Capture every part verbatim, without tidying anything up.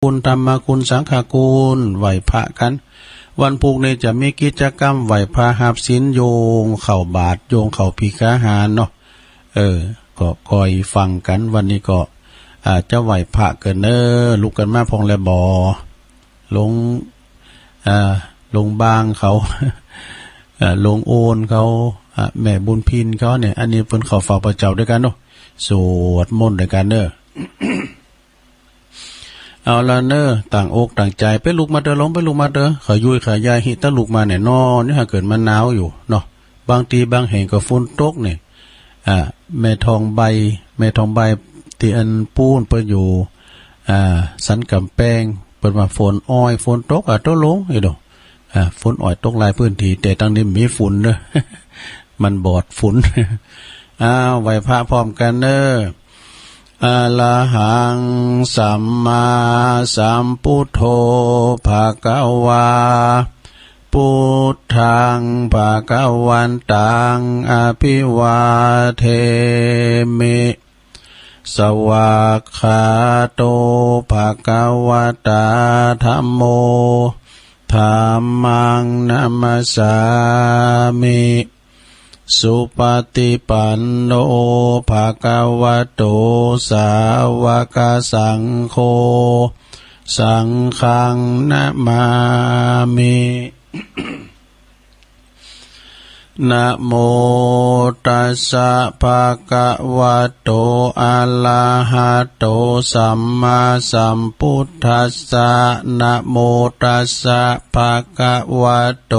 คุณ ธรรมคุณ สังฆคุณ ไหว้พระกัน วันพุธนี้จะมีกิจกรรมไหว้พระ ฮับศีล โยงเข้าบาตร โยงเข้าภัตตาหารเนาะ เออ ก็คอยฟังกัน วันนี้ก็ อ่า จะไหว้พระกันเน้อ ลุกกันมาพ่องแลบ่ ลุง อ่า ลุงบางเขา อ่า ลุงโอนเขา อ่า แม่บุญพินเขาเนี่ย อันนี้เปิ้นเข้าเฝ้าพระเจ้าด้วยกันเนาะ สวดมนต์ด้วยกันเน้อ เอาละเน้อ ตั้งอกตั้งใจ ไปลุกมาเถอะ ลงไปลุกมาเถอะ ขยุ้ยขยาย ฮิตะลุกมาเนี่ย นอนอยู่หาเกิดมาหนาวอยู่เนาะ บางทีบางแห่งก็ฝนตกเนี่ย อ่า แม่ทองใบ แม่ทองใบ ตี้อันปู้นเปิ้นอยู่ อ่า สันกำแพง เปิ้นว่าฝนอ้อย ฝนตก อ่ะ ตกลง อีโด อ่า ฝนอ้อยตกหลายพื้นที่ แต่ตังนี้มีฝุ่นเน้อ มันบอดฝุ่น อ้าว ไหว้พระพร้อมกันเน้อ อะระหัง สัมมาสัมพุทโธ ภะคะวา พุทธัง ภะคะวันตัง อะภิวาเทมิ สวากขาโต ภะคะวะตา ธัมโม ธัมมัง นะมัสสามิ สุปะฏิปันโน ภะคะวะโต สาวะกะสังโฆ สังฆัง นะมามิ นะโมตัสสะ ภะคะวะโต อะระหะโต สัมมาสัมพุทธัสสะ นะโมตัสสะ ภะคะวะโต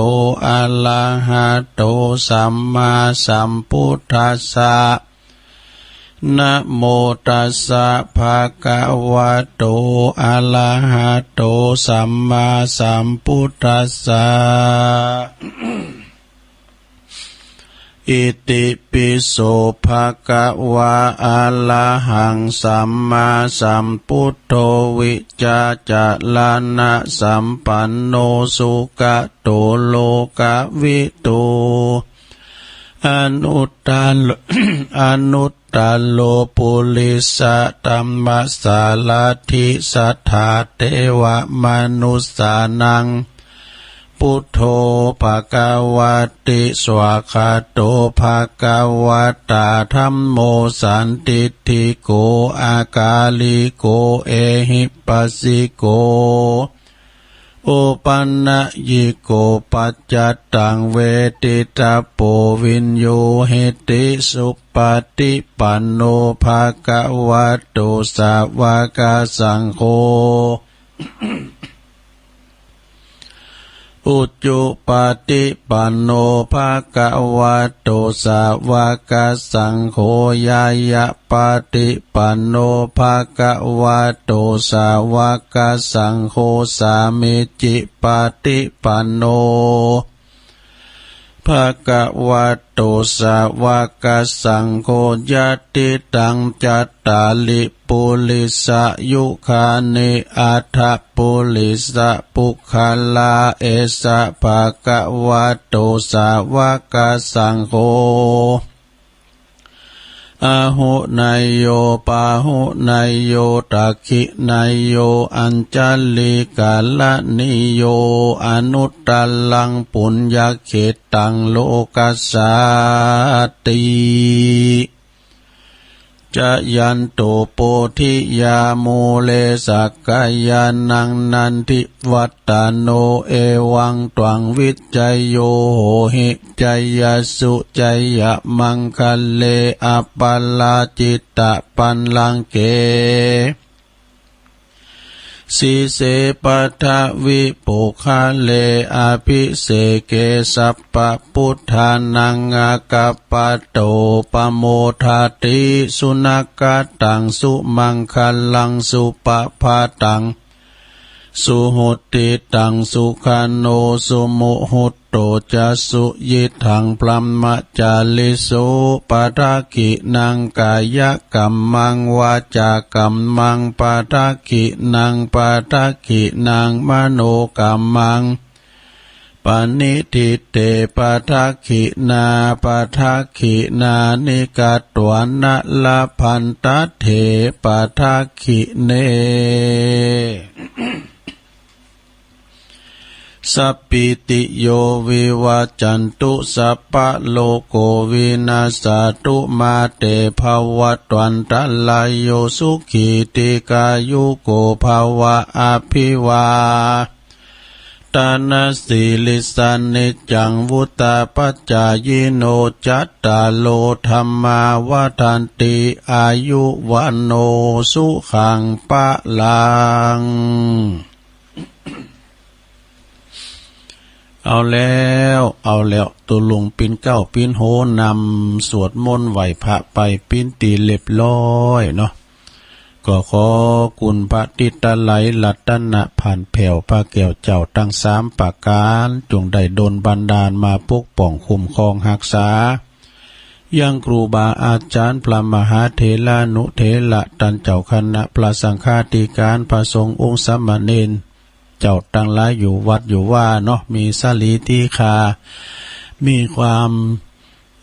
อะระหะโต สัมมาสัมพุทธัสสะ นะโมตัสสะ ภะคะวะโต อะระหะโต สัมมาสัมพุทธัสสะ อิติปิโส ภะคะวา อะระหัง สัมมาสัมพุทโธ วิชชาจารณะสัมปันโน สุขะโต โลกะวิทู อนุตตะโล อนุตตะโล ปุริสะธัมมะสารถิ สัทธาเทวะมนุสสานัง พุทโธ ภะคะวะติ สวากขาโต ภะคะวะตา ธัมโม สันทิฏฐิโก อะกาลิโก เอหิปัสสิโก โอปันนะยิโก ปัจจัตตัง เวทิตะโพ วิญญูหิติ สุปะฏิปันโน ภะคะวะโต สาวะกะสังโฆ อุจุปะฏิปันโน ภะคะวะโต สาวะกะสังโฆ ญาณะปะฏิปันโน ภะคะวะโต สาวะกะสังโฆ สามีจิปะฏิปันโน ภะคะวะโต สาวะกะสังโฆ ยะติตัง จัตตาริ ปุริสะยุคานิ อัฏฐะปุริสะปุคคละ เอสะ ภะคะวะโต สาวะกะสังโฆ อาหุเนยโย ปาหุเนยโย ทักขิเนยโย อัญชลีกะระณีโย อนุตตะรัง ปุญญะเขตตัง โลกัสสาติ จายันโต โพธิยา มูเล สักกะยานัง นันทิวัตตะโน เอวังตวัง วิชชะโย โหหิ จายะสุ จายะมังคะเล อะปะราจิตตะปัลลังเก สีเส ปัทวิปุคคะเล อะภิเสเก สัพพะพุทธานัง อะกัปปะโต ปะโมทะติ สุนะกะตัง สุมังคะลัง สุปะพะตัง สุหุตติตัง สุขะโน สุมุหุตโต จะ สุยิตถัง พรหมะจาริสุ ปะทักขินัง กายะกัมมัง วาจากัมมัง ปะทักขินัง ปะทักขินัง มโนกัมมัง ปะนิฏฐิเต ปะทักขิณา ปะทักขิณานิ กัตวานะ ละพันตะเถ ปะทักขิเณ สัพพีติโย วิวัจจันตุ สัพพะโรโค วินัสสะตุ มาเต ภะวัตวันตะราโย สุขี ทีฆายุโก ภะวะ อะภิวา ทะนะสีลิสสะ นิจจัง วุฑฒาปะจายิโน จัตตาโร ธัมมา วัฑฒันติ อายุ วัณโณ สุขัง พะลัง เอาแล้ว เอาแล้ว ตุ๊ลุงปิ้นเก๊าปิ้นโฮ นำสวดมนต์ไหว้พระไปปิ้นตี้เรียบร้อยเนาะ ก็ขอคุณพระติตะไลยรัตนะผ่านแผ้วพระแก้วเจ้าตังสามประก๋าน จงได้ดลบันดาลมาปกป้องคุ้มครองฮักษา ยังครูบาอาจ๋ารย์พระมหาเถรานุเถระ ต้านเจ้าคณะพระสังฆาธิก๋าน พระสงฆ์องค์สามเณร เจ้าตังหลายอยู่วัดอยู่วาเนาะ มีสรีติขา มีความ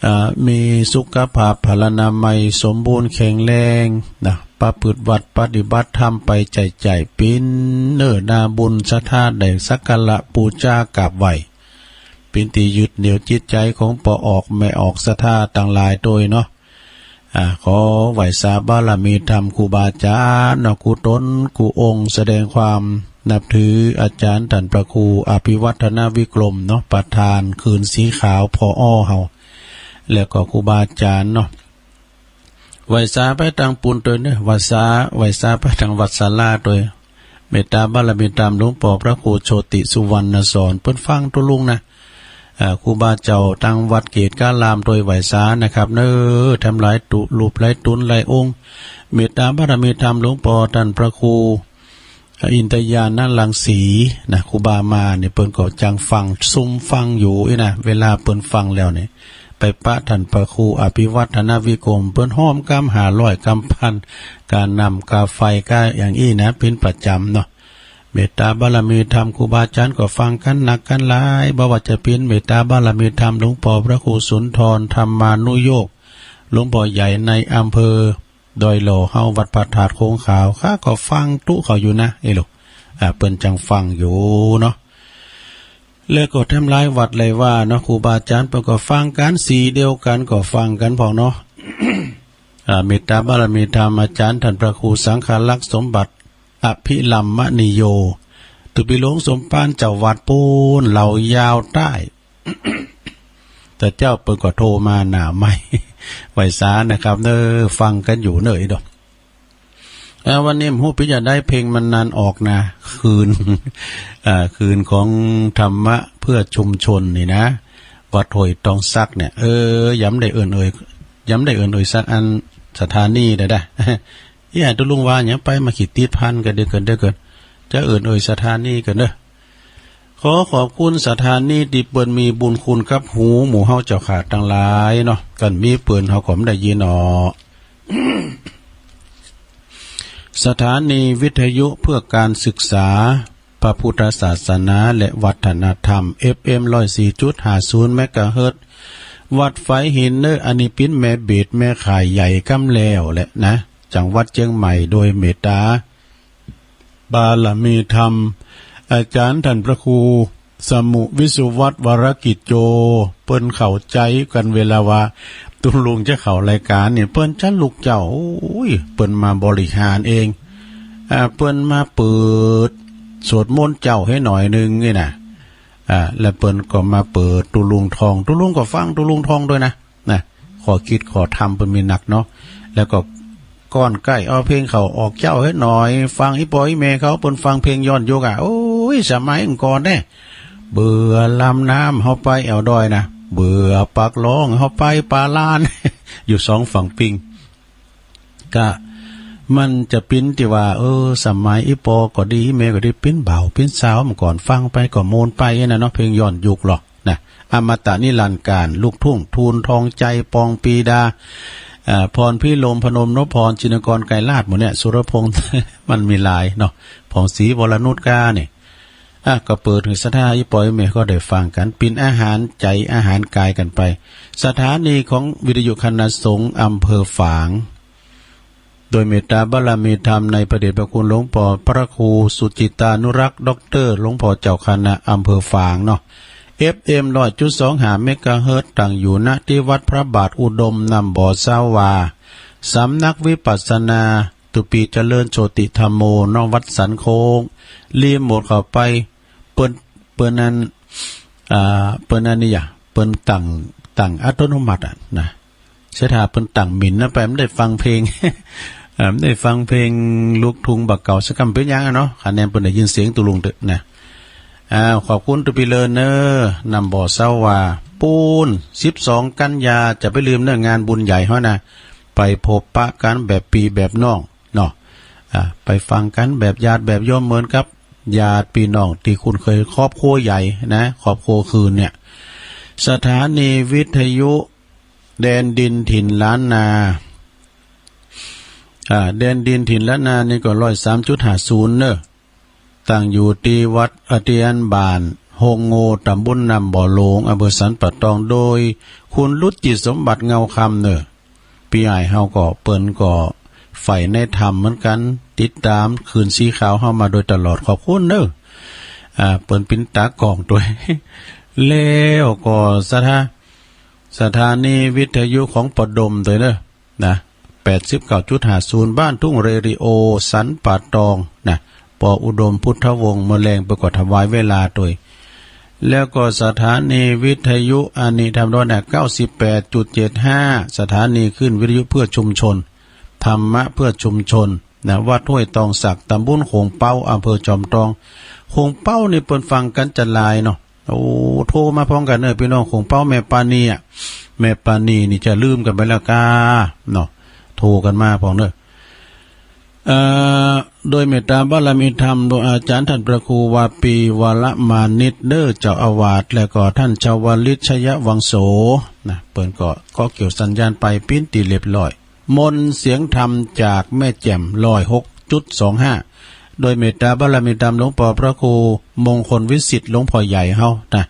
อ่า มีสุขภาพพลานามัยสมบูรณ์แข็งแรงนะ ประพฤติวัตรปฏิบัติธรรมไปใจ๋ๆ ปิ้นเน้อ นาบุญศรัทธาได้สักการะปู๋จากราบไหว้ ปิ้นตี้ยึดเหนี่ยวจิตใจ๋ของป้อออกแม่ออกศรัทธาตังหลายโตยเนาะ อ่า ขอไหว้สาบารมีธรรมครูบาอาจ๋ารย์เนาะ กู้ต๋นกู้องค์ แสดงความนับถืออาจ๋ารย์ต้านพระครูอภิวัฒนวิกรมเนาะ ประธานคืนสีขาว ผอ.เฮา แล้วก็ครูบาอาจ๋ารย์เนาะ ไหว้สาไปตังปูนโตยเน้อ ไหว้สา ไหว้สาไปตังวัดศาลาโตย เมตตาบารมีธรรมหลวงป้อพระครูโชติสุวรรณสอน เปิ้นฟังตุ๊ลุงนะ อ่า ครูบาเจ้าตังวัดเกศกาลามโตยไหว้สานะครับเน้อ แถมหลายตุ๊ รูปหลายต๋นหลายองค์ เมตตาบารมีธรรมหลวงป้อต้านพระครู อินทญาณรังสีนะ ครูบามาเนี่ยเปิ้นก็จังฟัง ซุ่มฟังอยู่อี้นะ เวลาเปิ้นฟังแล้วเนี่ย ไปปะต้านพระครูอภิวัฒนวิกรม เปิ้นฮ้อมกำห้าร้อยกำพัน กาน้ำกาไฟกาอย่างอี้นะ เป๋นประจ๋ำเนาะ เมตตาบารมีธรรมครูบาอาจ๋ารย์ก็ฟังกั๋นนักกั๋นหลาย บ่ว่าจะเป๋นเมตตาบารมีธรรมหลวงป้อพระครูสุนทรธรรมานุโยค หลวงป้อใหญ่ในอำเภอ ดอยหล่อเฮา วัดพระธาตุโขงขาว ข้าก็ฟังตุ๊เขาอยู่นะ เอ้ยลูก อ่า เปิ้นจังฟังอยู่เนาะ แล้วก็แถมหลายวัดหลายวาเนาะ ครูบาอาจ๋ารย์เปิ้นก็ฟังกั๋น สีเดียวกั๋นก็ฟังกั๋นพองเนาะ อ่า เมตตาบารมีธรรมอาจ๋ารย์ต้านพระครูสังฆรักษ์สมบัติ อภิรัมมณีโย ตุ๊ปีหลวงสมภารเจ้าวัดปูน เหล่ายาวใต้ แต่เจ้าเปิ้นก็โทรมาหน้าไมค์ ไหว้สานะครับเน้อ ฟังกั๋นอยู่เน้ออีดอก อ่า วันนี้บ่ฮู้เป๋นจะใด เพลงมันนานออกนะ คืน อ่า คืนของธรรมะเพื่อชุมชนนี่นะ วัดห้วยตองสักเนี่ย เออ ยังบ่ได้เอิ้นเอ่ย ยังบ่ได้เอิ้นเอ่ยสักอัน สถานีได้ ได้ เอี้ย ตุ๊ลุงว่าหยังไป มาขี้ติดพันกั๋นเด้อ กั๋นเด้อ กั๋น จะเอิ้นเอ่ยสถานีกั๋นเน้อ ขอขอบคุณสถานีตี้เปิ้นมีบุญคุณกับหูหมู่เฮาเจ้าข้าตังหลายเนาะ คันบ่มีเปิ้นเฮาก็บ่ได้ยินออก สถานีวิทยุเพื่อการศึกษาพระพุทธศาสนาและวัฒนธรรม เอฟเอ็ม ร้อยสี่จุดห้าศูนย์ เมกะเฮิรตซ์ วัดฝายหินเน้อ อันนี้เป๋นแม่เบสแม่ข่ายใหญ่กำแล้วแหละนะ จังหวัดเจียงใหม่ โดยเมตตา บารมีธรรม อาจ๋ารย์ต้านพระครู สมุวิสุวัฒน์ วรกิจโจ เปิ้นเข้าใจ๋กั๋นเวลาว่าตุ๊ลุงจะเข้ารายก๋านนี่ เปิ้นจะลุกเจ้า โอ้ย เปิ้นมาบริหารเอง อ่า เปิ้นมาเปิดสวดมนต์เจ้าหื้อหน่อยนึ่งนี่นะ อ่า แล้วเปิ้นก็มาเปิดตุ๊ลุงท่อง ตุ๊ลุงก็ฟังตุ๊ลุงท่องโตยนะ นะ ข้อคิดข้อธรรมเปิ้นมีนักเนาะ แล้วก็ก่อนใก้เอาเพลงเข้าออกเจ้าหื้อหน่อย ฟังอี่ป้ออี่แม่เขาเปิ้นฟังเพลงย้อนยุคอะ โอ๊ย สมัยก่อนเน่ เบื่อลำน้ำเฮาไปแอ่วดอยนะ เบื่อปากหลองเฮาไปป่าลาน อยู่สองฝั่งปิง ก็มันจะเป๋นตี้ว่า เออ สมัยอี่ป้อก็ดี แม่ก็ดี เป๋นบ่าวเป๋นสาวเมื่อก่อน ฟังไปก็ม่วนไปนะเนาะ เพลงย้อนยุคหรอก นะ อมตะนิรันดร์กาล ลูกทุ่ง ทูลทองใจ ปองปีดา เอ่อ พรพิรม พนมนพพร ชินกร ไกรราช หมู่เนี่ย สุรพงษ์ มันมีหลายเนาะ ผ่องศรี วรนุชกาเนี่ย อ่ะ ก็เปิดหื้อศรัทธาอีปอยแม่ก็ได้ฟังกั๋น เป๋นอาหารใจ๋อาหารกายกั๋นไป สถานีของวิทยุคณะสงฆ์อำเภอฝาง โดยเมตตาบารมีธรรมในพระเดชพระคุณหลวงป้อพระครูสุจิตานุรักษ์ ด็อกเตอร์ หลวงป้อเจ้าคณะอำเภอฝางเนาะ เอฟเอ็ม ร้อยจุดสองห้า เมกะเฮิรตซ์ ตั้งอยู่ ณ ที่วัดพระบาทอุดม น้ำบ่อซาวา สำนักวิปัสสนา ตุปีเจริญโชติธัมโม เนาะ วัดสันโค้ง รีโมทเข้าไป เปิ้น เปิ้นอัน อ่า เปิ้นอันนี้อะ เปิ้นตั้ง ตั้งอัตโนมัติอะนะ เสียถ้าเปิ้นตั้งหมิ่นนะ ไปมันได้ฟังเพลง อ่า มันได้ฟังเพลงลูกทุ่งบ่าเก่าสักกำ เป๋นหยังอะเนาะ คะแนนเปิ้นได้ยินเสียงตุลุงเต๊อะนะ อ้าว ขอบคุณตุปีเลินเนอ น้ำบ่อซาวา ปูน สิบสอง กันยา จะไปลืมเนอะ งานบุญใหญ่เฮานะ ไปพบปะกั๋นแบบปี้แบบน้อง เนาะ อ่า ไปฟังกั๋นแบบญาติแบบโยมเหมือนกับญาติพี่น้องตี้คุ้นเคย ครอบครัวใหญ่นะ ครอบครัวคืนเนี่ย สถานีวิทยุแดนดินถิ่นล้านนา อ่า แดนดินถิ่นล้านนานี่ก็ ร้อยสามจุดห้าศูนย์ เนอะ ตั้งอยู่ตี้วัด เอ่อ ตี้อันบ้านโฮงโง่ ตำบลน้ำบ่อหลวง อำเภอสันป่าตอง โดยคุณรุจิตสมบัติเงาคำเนอะ ปี้อ้ายเฮาก็ เปิ้นก็ใฝ่ในธรรมเหมือนกั๋น ติดตามคลื่นสีขาวเฮามาโดยตลอด ขอบคุณเนอะ อ่า เปิ้นเป๋นตากล้องตวย แล้วก็สถา สถานีวิทยุของป้อดมตวยเนอะ นะ แปดสิบเก้าจุดห้าศูนย์ บ้านทุ่งเรดิโอ สันป่าตอง นะ ป้ออุดมพุทธวงศ์ เมื่อแลงเปิ้นก็ถวายเวลาตวย แล้วก็สถานีวิทยุอันนี้ทำโดยนะ เก้าสิบแปดจุดเจ็ดห้า สถานีคลื่นวิทยุเพื่อชุมชน ธรรมะเพื่อชุมชน นะ วัดห้วยตองสัก ตำบลโขงเป๊า อำเภอจอมทอง โขงเป๊านี่เปิ้นฟังกั๋นจะหลายเนาะ โอ้ โทรมาพร้อมกั๋นเนอะ พี่น้องโขงเป๊า แม่ปานีอะ แม่ปานีนี่จะลืมกั๋นไปแล้วก้า เนาะ โทรกั๋นมาพร้อมเนอะ เอ่อ โดยเมตตาบารมีธรรม โดยอาจารย์ท่านพระครูวาปี วรมานิต เด้อ เจ้าอาวาส และก็ท่านชวลิต ชยวังโส นะ เปิ้นก็ ก็เกี่ยวสัญญาณไปเป๋นตี้เรียบร้อย มนต์เสียงธรรมจากแม่แจ่ม ร้อยหกจุดสองห้า โดยเมตตาบารมีธรรมหลวงป้อพระครูมงคลวิสิทธิ์ หลวงป้อใหญ่เฮานะ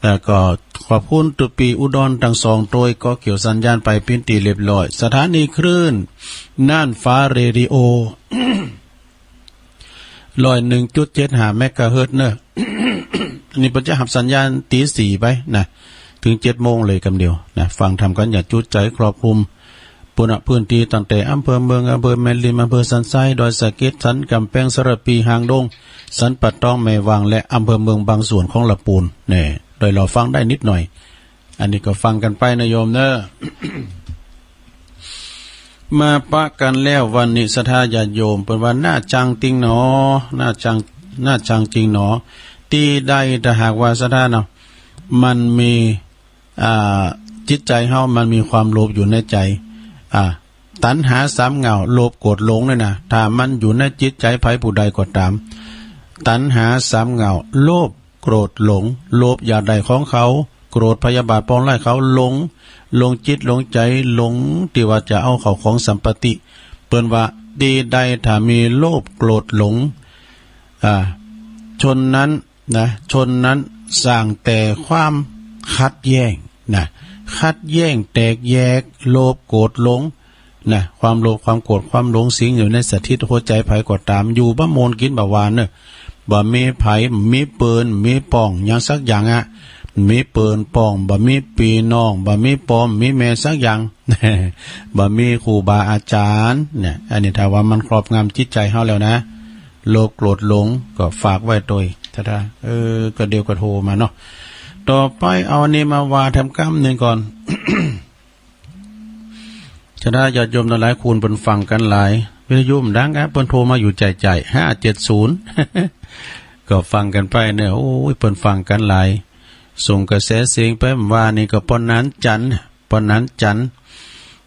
แล้วก็ขอบคุณตุปีอุดรทั้งสองตวย ก็เกี่ยวสัญญาณไปเป๋นตี้เรียบร้อย สถานีคลื่นน่านฟ้าเรดิโอ ร้อยหนึ่งจุดเจ็ดห้า เมกะเฮิรตซ์เนอะ นี่เปิ้นจะฮับสัญญาณตีสี่ไปนะ เถิงเจ็ดโมงเลยกำเดียวนะ ฟังธรรมกั๋นอย่างจุใจ๋ ครอบคลุม ปุณณะพื้นตี้ตั้งแต่อำเภอเมือง อำเภอแม่ริม อำเภอสันทราย ดอยสะเก็ด สันกำแพง สารภี หางดง สันป่าตอง แม่วาง และอำเภอเมืองบางส่วนของละปูน แน่ โดยเราฟังได้นิดหน่อย อันนี้ก็ฟังกั๋นไปนะโยมเนอะ มาปะกั๋นแล้ววันนี้ศรัทธาญาติโยม เปิ้นว่าน่าชังจริงหนอ น่าชัง น่าชังจริงหนอ ตี้ใดถ้าหากว่าศรัทธาเนาะ มันมี อ่า จิตใจ๋เฮามันมีความโลภอยู่ในใจ๋ อ่า ตัณหาสามเหง้า โลภ โกรธ หลงเนี่ยนะ ถ้ามันอยู่ในจิตใจ๋ใผผู้ใดก็ต๋าม ตัณหาสามเหง้า โลภ โกรธ หลง โลภอยากได้ของเขา โกรธพยาบาทปองร้ายเขา หลง หลงจิตหลงใจ๋ หลงตี้ว่าจะเอาเข้าของสัมปติ เปิ้นว่าตี้ใดถ้ามีโลภ โกรธ หลง อ่า ชนนั้น นะ ชนนั้นสร้างแต่ความขัดแย้ง นะ ขัดแย้งแตกแยก โลภ โกรธ หลง นะ ความโลภ ความโกรธ ความหลงสิงอยู่ในสถิตหัวใจ๋ใผก็ต๋าม อยู่บ่ม่วนกิ๋นบ่หวานเนอะ บ่มีไผ มีเปิ้น มีป้องหยังสักอย่างอะ มีเปิ้นป้อง บ่มีปี้น้อง บ่มีป้อมีแม่สักอย่าง บ่มีครูบาอาจ๋ารย์ เนี่ย อันนี้ถ้าว่ามันครอบงำจิตใจ๋เฮาแล้วนะ โลภ โกรธ หลง ก็ฝากไว้ตวย ถ้า ถ้า เออ ก็เดี๋ยวก็โทรมาเนาะ ต่อไปเอาอันนี้มาว่าแถมกำหนึ่งก่อน ถ้าญาติโยมทั้งหลาย คุณเปิ้นฟังกั๋นหลาย วิทยุมันดังครับ เปิ้นโทรมาอยู่ใจ๋ๆ ห้าเจ็ดศูนย์ ก็ฟังกั๋นไปเนี่ย โอ้ย เปิ้นฟังกั๋นหลาย ส่งกระแสเสียงไป ว่านี่ก็ป้อนันจันทร์ ป้อนันจันทร์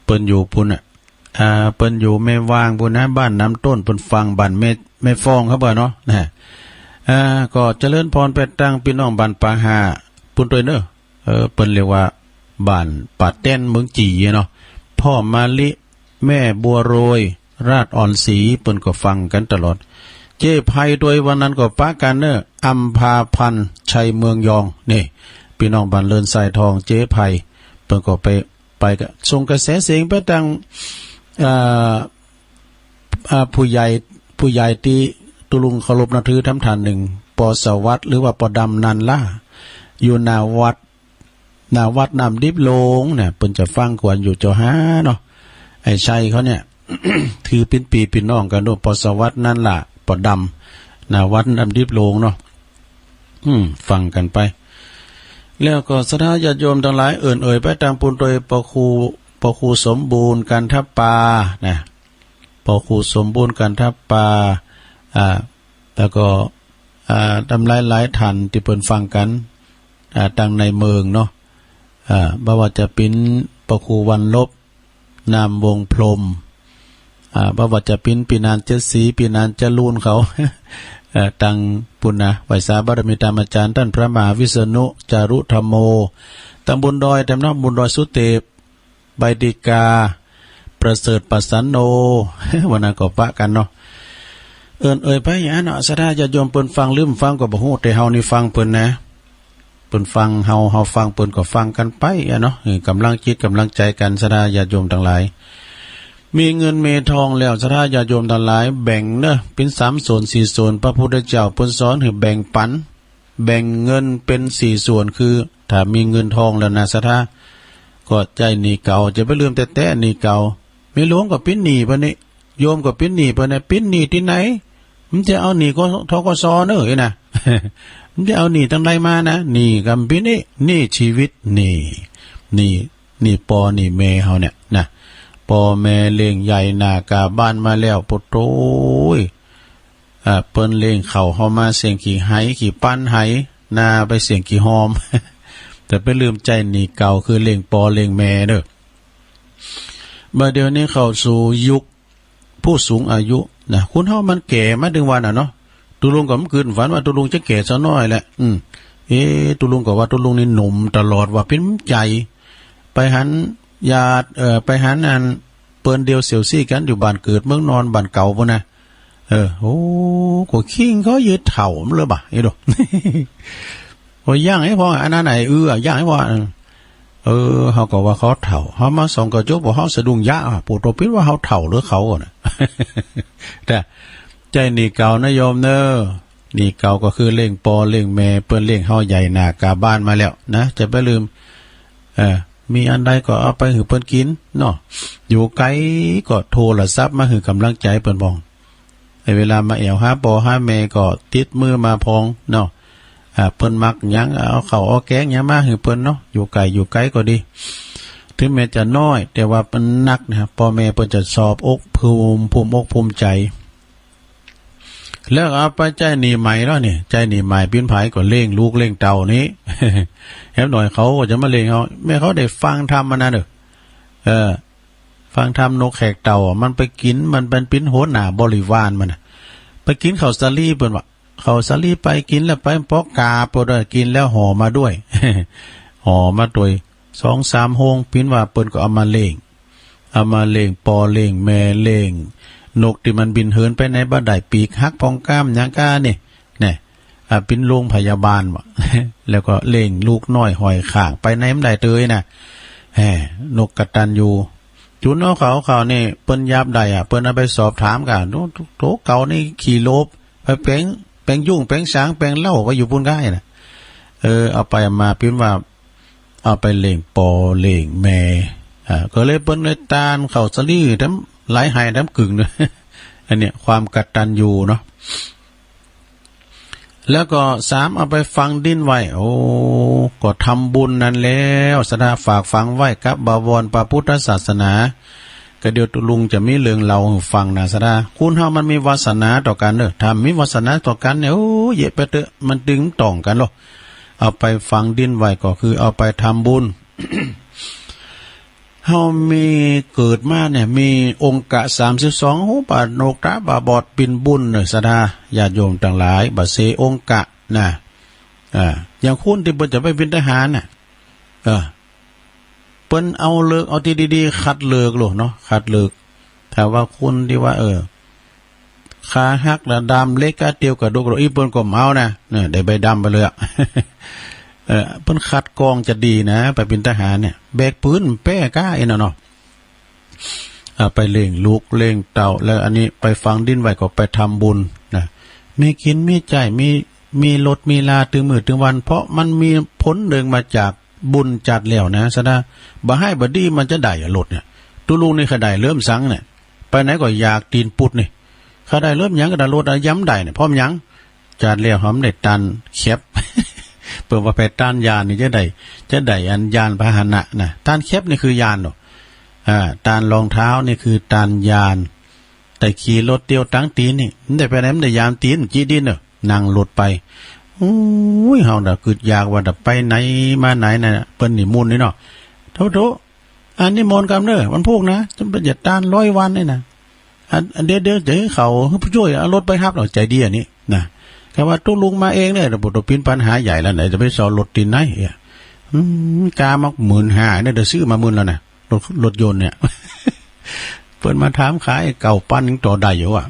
เปิ้นอยู่ปู้นน่ะ อ่า เปิ้นอยู่แม่วางปู้นนะ บ้านน้ำต้น เปิ้นฟังบ้านแม่ แม่ฟองครับเนาะ นะ อ่า ก็เจริญพรไปตังพี่น้องบ้านป่าห้าปู้นตวยเนอะ เออ เปิ้นเรียกว่าบ้านป่าแต้นเมืองจี่เนาะ พ่อมะลิ แม่บัวโรย ราชอ่อนศรี เปิ้นก็ฟังกั๋นตลอด เจ๊ไพ โดยวันนั้นก็ปะกันเนอะ อำภาพันธ์ ชัยเมืองยอง นี่ พี่น้องบ้านเลินทรายทอง เจ๊ไพ เปิ้นก็ไป ไปกะ ส่งกระแสเสียงไปตัง เอ่อ อ่า ผู้ใหญ่ ผู้ใหญ่ตี้ตุ๊ลุงเคารพนับถือทำท่านหนึ่ง ปอสวัสดิ์ หรือว่าปอดำนันล่า อยู่หน้าวัด หน้าวัดน้ำดิบโลงเนี่ย เปิ้นจะฟังกวนอยู่เจ้าฮ้าเนาะ ไอ้ชัยเขาเนี่ย ถือเป็นปี้เป็นน้องกันโด ปอสวัสดิ์นันล่า ปอดำ หน้าวัดน้ำดิบโลงเนาะ อืม ฟังกันไป แล้วก็ศรัทธาญาติโยมตังหลาย เอิ้นเอ่ยไปตางปุ้นโดยปอครู ปอครูสมบูรณ์ กันทปา นะ ปอครูสมบูรณ์ กันทปา อ่า แล้วก็ อ่า ตางหลายๆ ท่านตี้เปิ้นฟังกัน อ่า ตังในเมืองเนาะ อ่า บ่ว่าจะเป๋นปอครูวันลบ นามวงศ์พรหม อ่า บ่ว่าจะเป๋นปี้นานเจ็ดสี ปี้นานจรูนเขา เอ่อ ตังปุ้นนะ ไหว้สาบารมีตามอาจารย์ต้านพระมหาวิษณุ จารุธัมโม ตังบุญดอย ตางเนาะ บุญดอยสุเตพ ใบดิกา ประเสริฐปัสสันโน วันนั้นก็ปะกันเนาะ เอิ้นเอ่ยไปอย่างนั้นเนาะ ศรัทธาญาติโยมเปิ้นฟังหรือบ่ฟังก็บ่ฮู้ แต่เฮานี่ฟังเปิ้นนะ เปิ้นฟังเฮา เฮาฟังเปิ้นก็ฟังกันไปอะเนาะ เออ กำลังจิตกำลังใจกัน ศรัทธาญาติโยมตังหลาย มีเงินมีทองแล้ว ศรัทธาญาติโยมตังหลาย แบ่งเนาะ เป๋นสามส่วนสี่ส่วน พระพุทธเจ้าเปิ้นสอนหื้อแบ่งปัน แบ่งเงินเป๋นสี่ส่วน คือถ้ามีเงินทองแล้วนะ ศรัทธา ก็ใจ๊หนี้เก่า จะไปลืมแต๊ ๆ หนี้เก่า แม่หลวงก็เป๋นหนี้เปิ้นนี่ โยมก็เป๋นหนี้เปิ้นนะ เป๋นหนี้ตี้ไหน มันจะเอาหนี้ก็ ธ.ก.ส. เนอะ เอ้ยนะ มันจะเอาหนี้ตังใดมานะ หนี้ก็เป๋นหนี้ หนี้ชีวิต หนี้ หนี้ หนี้ปอหนี้แม่เฮาเนี่ยนะ ปอแม่เลี้ยงใหญ่หน้ากาบ้านมาแล้ว โปะโต้ย อ่า เปิ้นเลี้ยงข้าวเฮามาเสี้ยงขี้ไหขี้ปันไหนา ไปเสี้ยงขี้หอม แต่ไปลืมใจ๊หนี้เก่า คือเลี้ยงปอเลี้ยงแม่เนอะ บ่าเดี๋ยวนี้เข้าสู่ยุคผู้สูงอายุนะ คนเฮามันแก่มาเถิงวันน่ะเนาะ ตุ๊ลุงก็บ่กึ๊ดฝันว่าตุ๊ลุงจะแก่สักหน้อยแหละ อืม เอ๊ะ ตุ๊ลุงก็ว่าตุ๊ลุงนี่หนุ่มตลอดว่า เป๋นใจ๋ ไปหันญาติ เอ่อ ไปหันอันเปิ้นเดียวเสี่ยวซี้กันอยู่บ้านเกิดเมืองนอนบ้านเก่าปู้นนะ เออ โอ้ ก็คิงเขายืดเฒ่ามันเลยบ่า เอ้ยดู โอ้ย ย่างให้พอ อันนั้นไหน เออ ย่างให้พอ เออ เฮาก็ว่าเขาเฒ่า เฮามาส่องกระจก บ่าเฮาสะดุ้งยะ อ่ะ ปู้โตปิดว่าเฮาเฒ่าหรือเขาน่ะ แต่ใจ๊หนี้เก่านะโยมเนอะ หนี้เก่าก็คือเลี้ยงปอเลี้ยงแม่ เปิ้นเลี้ยงเฮาใหญ่หน้ากาบ้านมาแล้วนะ จะไปลืม เออ มีอันใดก็เอาไปหื้อเปิ้นกินเนาะ อยู่ไกลก็โทรศัพท์มาหื้อกำลังใจ๋เปิ้นพอง ไอ้เวลามาแอ่วหาปอหาแม่ก็ติดมือมาพองเนาะ อ่า เปิ้นมักหยัง เอาข้าวเอาแกงหยังมาหื้อเปิ้นเนาะ อยู่ไกลอยู่ไกลก็ดี ถึงแม้จะน้อย แต่ว่าเปิ้นนักนะ ปอแม่เปิ้นจะซอบอกภูมิ ภูมิอกภูมิใจ๋ แล้วเอาไปใจ๊หนี้ใหม่แล้วนี่ ใจ๊หนี้ใหม่เป๋นไผก็เลี้ยงลูกเลี้ยงเต้านี่ แหมหน่อยเขาก็จะมาเลี้ยงเฮา แม่เขาได้ฟังธรรมมานะเด้อ เออ ฟังธรรมนกแขกเต้าอะ มันไปกิน มันเป็น เป๋นหัวหน้าบริวารมันน่ะ ไปกินข้าวสาลีเปิ้นว่า ข้าวสาลีไปกินแล้วไปปอกกาบ เปิ้นว่ากินแล้วห่อมาด้วย ห่อมาตวยสองสามห่วง เป๋นว่าเปิ้นก็เอามาเลี้ยง เอามาเลี้ยงปอเลี้ยงแม่ เลี้ยงนกตี้มันบินเหินไปไหนบ่ได้ ปีกหักพองก้ามหยังก้านี่ แน่ อ่า เป๋นโรงพยาบาลบ่า แล้วก็เลี้ยงลูกน้อยห้อยข้าง ไปไหนบ่ได้เตยนะ แหม นกกตัญญู จุนเอาเขา เขานี่ เปิ้นยาบได้อะ เปิ้นเอาไปสอบถามกัน โต โตเก่านี่ขี้โลภ ไปแป๋ง แป๋งยุง แป๋งสาง แป๋งเหล้า ไปอยู่ปู้นก้ายนะ เออ เอาไปเอามา เป๋นว่า เอาไปเลี้ยงปอเลี้ยงแม่ อ่า ก็เลยเปิ้นเลยตานข้าวสาลีแถมหลายไฮ่แถมกึ่งเนอะ อันเนี้ยความกตัญญูเนาะ แล้วก็สาม เอาไปฝังดินไว้ โอ้ ก็ทำบุญนั้นแล้ว ศรัทธาฝากฝังไว้กับบวรพระพุทธศาสนา ก็เดี๋ยวตุ๊ลุงจะมีเรื่องเล่าหื้อฟังนะ ศรัทธา คนเฮามันมีวาสนาต่อกันเด้อ ถ้ามีวาสนาต่อกันเนี่ย โอ้ เยอะไปเต๊อะ มันตึงต้องกันโลด เอาไปฝังดินไว้ก็คือเอาไปทำบุญ เฮามีเกิดมาเนี่ย มีองค์กะสามสิบสอง หู บ่าหนวก ต๋าบ่าบอด เป๋นบุญเนอะ ศรัทธาญาติโยมตังหลาย บ่าเสองค์กะนะ อ่า อย่างคนตี้เปิ้นจะไปเป๋นทหารน่ะ เออ เปิ้นเอาเลือก เอาตี้ดีๆ คัดเลือกโลดเนาะ คัดเลือก ถ้าว่าคนตี้ว่า เออ ขาหักละดามเหล็ก กาเตียวกระดูก อีเปิ้นก็เมานะ เนี่ย ได้ใบดำไปเลยอะ เออ เปิ้นคัดกรองจะดีนะ ไปเป็นทหารเนี่ย แบกปืนแป้ก้าเอ็นน่ะเนาะ อ่า ไปเลี้ยงลูกเลี้ยงเต้า แล้วอันนี้ไปฝังดินไว้ก็ไปทำบุญนะ มีกินมีใช้ มี มีรถมีลาตึงมื้อตึงวัน เพราะมันมีผลเนื่องมาจากบุญจัดแล้วนะ สะดา บ่ให้บ่ดีมันจะได้อะรถเนี่ย ตุ๊ลุงนี่ข้าได้เริ่มสังเนี่ย ไปไหนก็อยากตีนปุดนี่ ข้าได้เริ่มหยังก็ได้รถอะ ยามได้เนี่ย เพราะหยัง จัดแล้วหอมได้ตานแคป เปิ้นว่าไปตานยานนี่จะได้ จะได้อันยานพาหนะนะ ตานแคปนี่คือยานเนาะ อ่า ตานรองเท้านี่คือตานยาน แต่ขี่รถเตียวตังตีนนี่ มันได้ไปไหน มันได้ยามตีน จี้ดินเนาะ นั่งรถไป โอ้ย เฮาน่ะกึดอยากว่าจะไปไหนมาไหนน่ะ เปิ้นนิมนต์นี่เนาะ โถ โถ อันนิมนต์กำเน้อ วันพุธนะ จะไปจะตานร้อยวันนี่นะ อัน อันเดี๋ยว เดี๋ยวจะให้เขา ให้ผู้ช่วยเอารถไปรับ เอาใจดีอันนี้นะ แต่ว่าตุ๊ลุงมาเองเนี่ย เดี๋ยวบ่ต้องเป็นปัญหาใหญ่แล้ว ไหนจะไปซ้อนรถที่ไหนเอ้ย อืม กามาหมื่นห้าเนี่ย เดี๋ยวซื้อมาหมื่นแล้วนะ รถ รถยนต์เนี่ย เปิ้นมาถามขายเก้าปันยังต่อได้อยู่อะ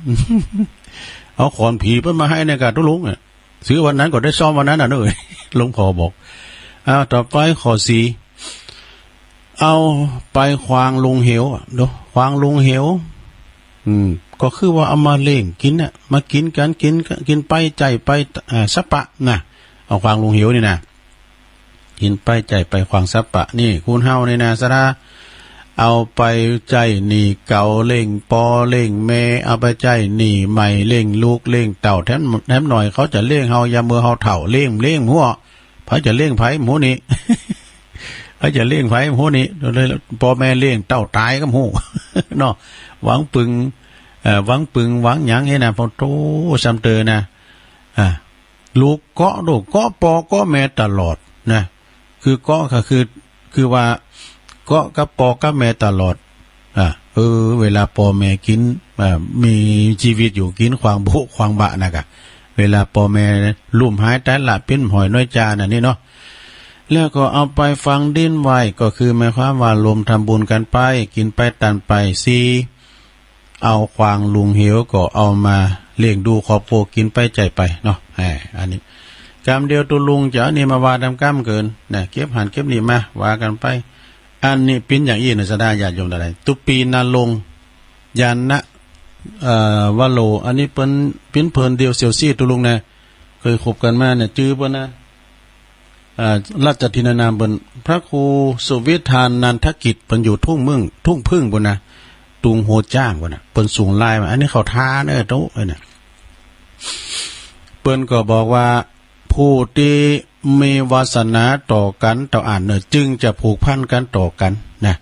เอาขอนผีเปิ้นมาให้เนี่ยกะตุ๊ลุงเนี่ย ซื้อวันนั้นก็ได้ซ่อมวันนั้นน่ะเนอะ หลวงพ่อบอก อ้าว ต่อไปข้อสี่ เอาไปขวางลงเหวอะ ดู ขวางลงเหว อืม ก็คือว่าเอามาเลี้ยงกินน่ะ มากินกัน กิน กินไปใจ๊ไป อ่า สัปปะนะ เอาขวางลงเหวนี่นะ กินไปใจ๊ไปขวางสัปปะ นี่ คนเฮานี่นะ สะดา เอาไปใจ๊หนี้เก่า เลี้ยงป้อเลี้ยงแม่ เอาไปใจ๊หนี้ใหม่ เลี้ยงลูกเลี้ยงเต้า แถม แถมหน่อยเขาจะเลี้ยงเฮายามเมื่อเฮาเฒ่า เลี้ยง เลี้ยงหัว ไผจะเลี้ยงไผหมู่นี้ ไผจะเลี้ยงไผหมู่นี้ เลยป้อแม่เลี้ยงเต้าต๋ายก็หมู่ เนาะ หวังปึง เอ่อ หวังปึงหวังหยังนี่นะ ปอโต ซ้ำเตอนะ อ่า ลูกเกาะ ลูกเกาะป้อเกาะแม่ตลอดนะ คือเกาะก็คือ คือว่าเกาะกับป้อกับแม่ตลอด อ่า เออ เวลาป้อแม่กิน อ่า มีชีวิตอยู่กินขวางบุขวางบะนะกะ เวลาป้อแม่ลุ่มหายต๋ายละ เป๋นหอยน้อยจานั่นนี่เนาะ แล้วก็เอาไปฝังดินไว้ ก็คือหมายความว่ารวมทำบุญกันไป กินไปตานไป สี่ เอาขวางลงเหวก็เอามาเลี้ยงดูครอบครัวกินไปใจ๊ไปเนาะ แหม อันนี้ กำเดียวตุ๊ลุงจะเอานี่มาว่าตามกำเกินนะ เก็บหั้นเก็บนี่มาว่ากันไป อันนี้เป๋นอย่างอี้นะ สะดาญาติโยมทั้งหลาย ตุ๊ปีนาลง ญาณะ เอ่อ วโร อันนี้เปิ้น เป๋นเพื่อนเดียวเสี่ยวซี้ตุ๊ลุงนะ เคยคบกันมาเนี่ย จื้อเปิ้นนะ อ่า ราชทินนามเปิ้น พระครูสุวิทานันทกิจ เปิ้นอยู่ทุ่งมึ่ง ทุ่งผึ้งปู้นนะ ตุงโฮจ้างปู้นนะ เปิ้นส่งไลน์มา อันนี้เขาท้าเนอะโต๊ะเอ้ยเนี่ย เปิ้นก็บอกว่า ผู้ที่มีวาสนาต่อกันเต้าอั้นเนอะ จึงจะผูกพันกันต่อกันนะ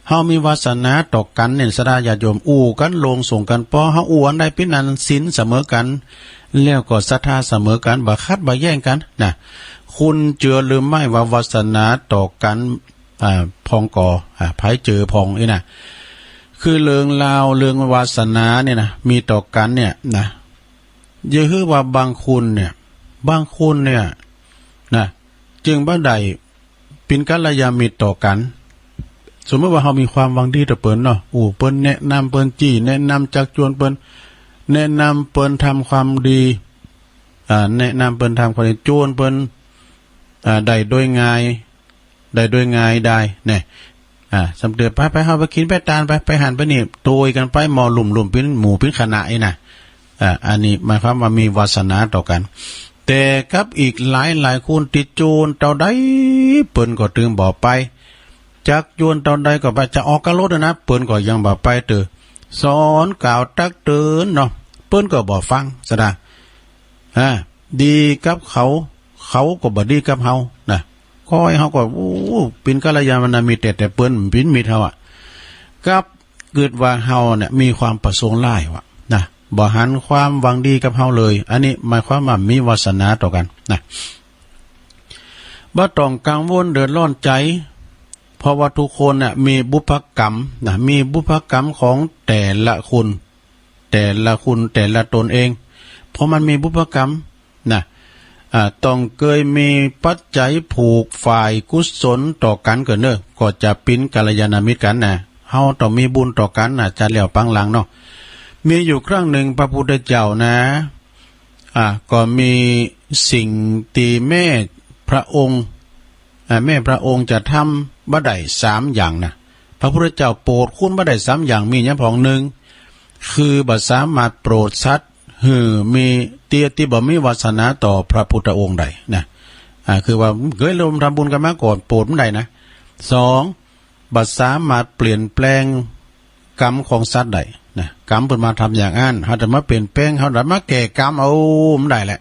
เฮามีวาสนาต่อกันเนี่ย สะดาญาติโยม อู้กันลงส่งกัน ปอเฮาอู้อันใดเป๋นอันศีลเสมอกัน แล้วก็ศรัทธาเสมอกัน บ่ขัดบ่แย้งกันนะ คุณเจือหรือไม่ว่าวาสนาต่อกัน อ่า พ่องก่อ อ่า ไผเจอพ่องอี้นะ คือเรื่องราวเรื่องวาสนาเนี่ยนะ มีต่อกันเนี่ยนะ อย่าหื้อว่าบางคนเนี่ย บางคนเนี่ยนะ จึงบ่ได้เป๋นกัลยาณมิตรต่อกัน สมมุติว่าเฮามีความหวังดีต่อเปิ้นเนาะ อู้เปิ้น แนะนำเปิ้น จี้แนะนำ ชักชวนเปิ้น แนะนำเปิ้นทำความดี อ่า แนะนำเปิ้นทำความดี ชวนเปิ้น อ่า ได้โดยง่าย ได้โดยง่ายดายแน่ อ่า ซ้ำเติม ไป ไป เฮาไปกินไปตานไป ไปหั้นไปนี่ โตยกันไป หมอลุ่มๆ เป๋นหมู่เป๋นคณะอี้นะ อ่า อันนี้หมายความว่ามีวาสนาต่อกัน แต่กับอีกหลายๆ คนติดโจรเต้าใด เปิ้นก็ตึงบ่ไป จักโจรเต้าใดก็ไป จะออกกับรถนะ เปิ้นก็ยังบ่ไปเตื้อ สอนกล่าวตักเตือนเนาะ เปิ้นก็บ่ฟัง สะดา อ่า ดีกับเขา เขาก็บ่ดีกับเฮานะ คอยเฮาก็ โอ้ เป๋นกัลยาณมิตร แต่ แต่เปิ้นเป๋นมิตรเฮาอะ กับกึ๊ดว่าเฮาเนี่ยมีความประสงค์ร้ายวะนะ บ่หันความหวังดีกับเฮาเลย อันนี้หมายความว่ามีวาสนาต่อกันนะ บ่ต้องกังวลเดือดร้อนใจ เพราะว่าทุกคนน่ะมีบุพกรรมนะ มีบุพกรรมของแต่ละคน แต่ละคนแต่ละตนเอง เพราะมันมีบุพกรรมนะ อ่า ต้องเคยมีปัจจัยผูกฝ่ายกุศลต่อกันก่อนเนอะ ก็จะเป๋นกัลยาณมิตรกันนะ เฮาต้องมีบุญต่อกันนะ จัดแล้วปังหลังเนาะ มีอยู่ครั้งหนึ่งพระพุทธเจ้านะ อ่ะ ก็มีสิ่งที่แม่พระองค์ อ่ะ แม่พระองค์จะทำบ่ได้สามอย่างนะ พระพุทธเจ้าโปรดคนบ่ได้สามอย่าง มีหยังพ่อง หนึ่ง คือบ่สามารถโปรดสัตว์หื้อมี ตี้ ตี้บ่มีวาสนาต่อพระพุทธองค์ได้นะ อ่า คือว่าเกยร่วมทำบุญกันมาก่อน โปรดบ่ได้นะ สอง บ่สามารถเปลี่ยนแปลงกรรมของสัตว์ได้นะ กรรมเปิ้นมาทำอย่างอั้น เฮาจะมาเปลี่ยนแปลง เฮาจะมาแก้กรรมเอา บ่ได้แหละ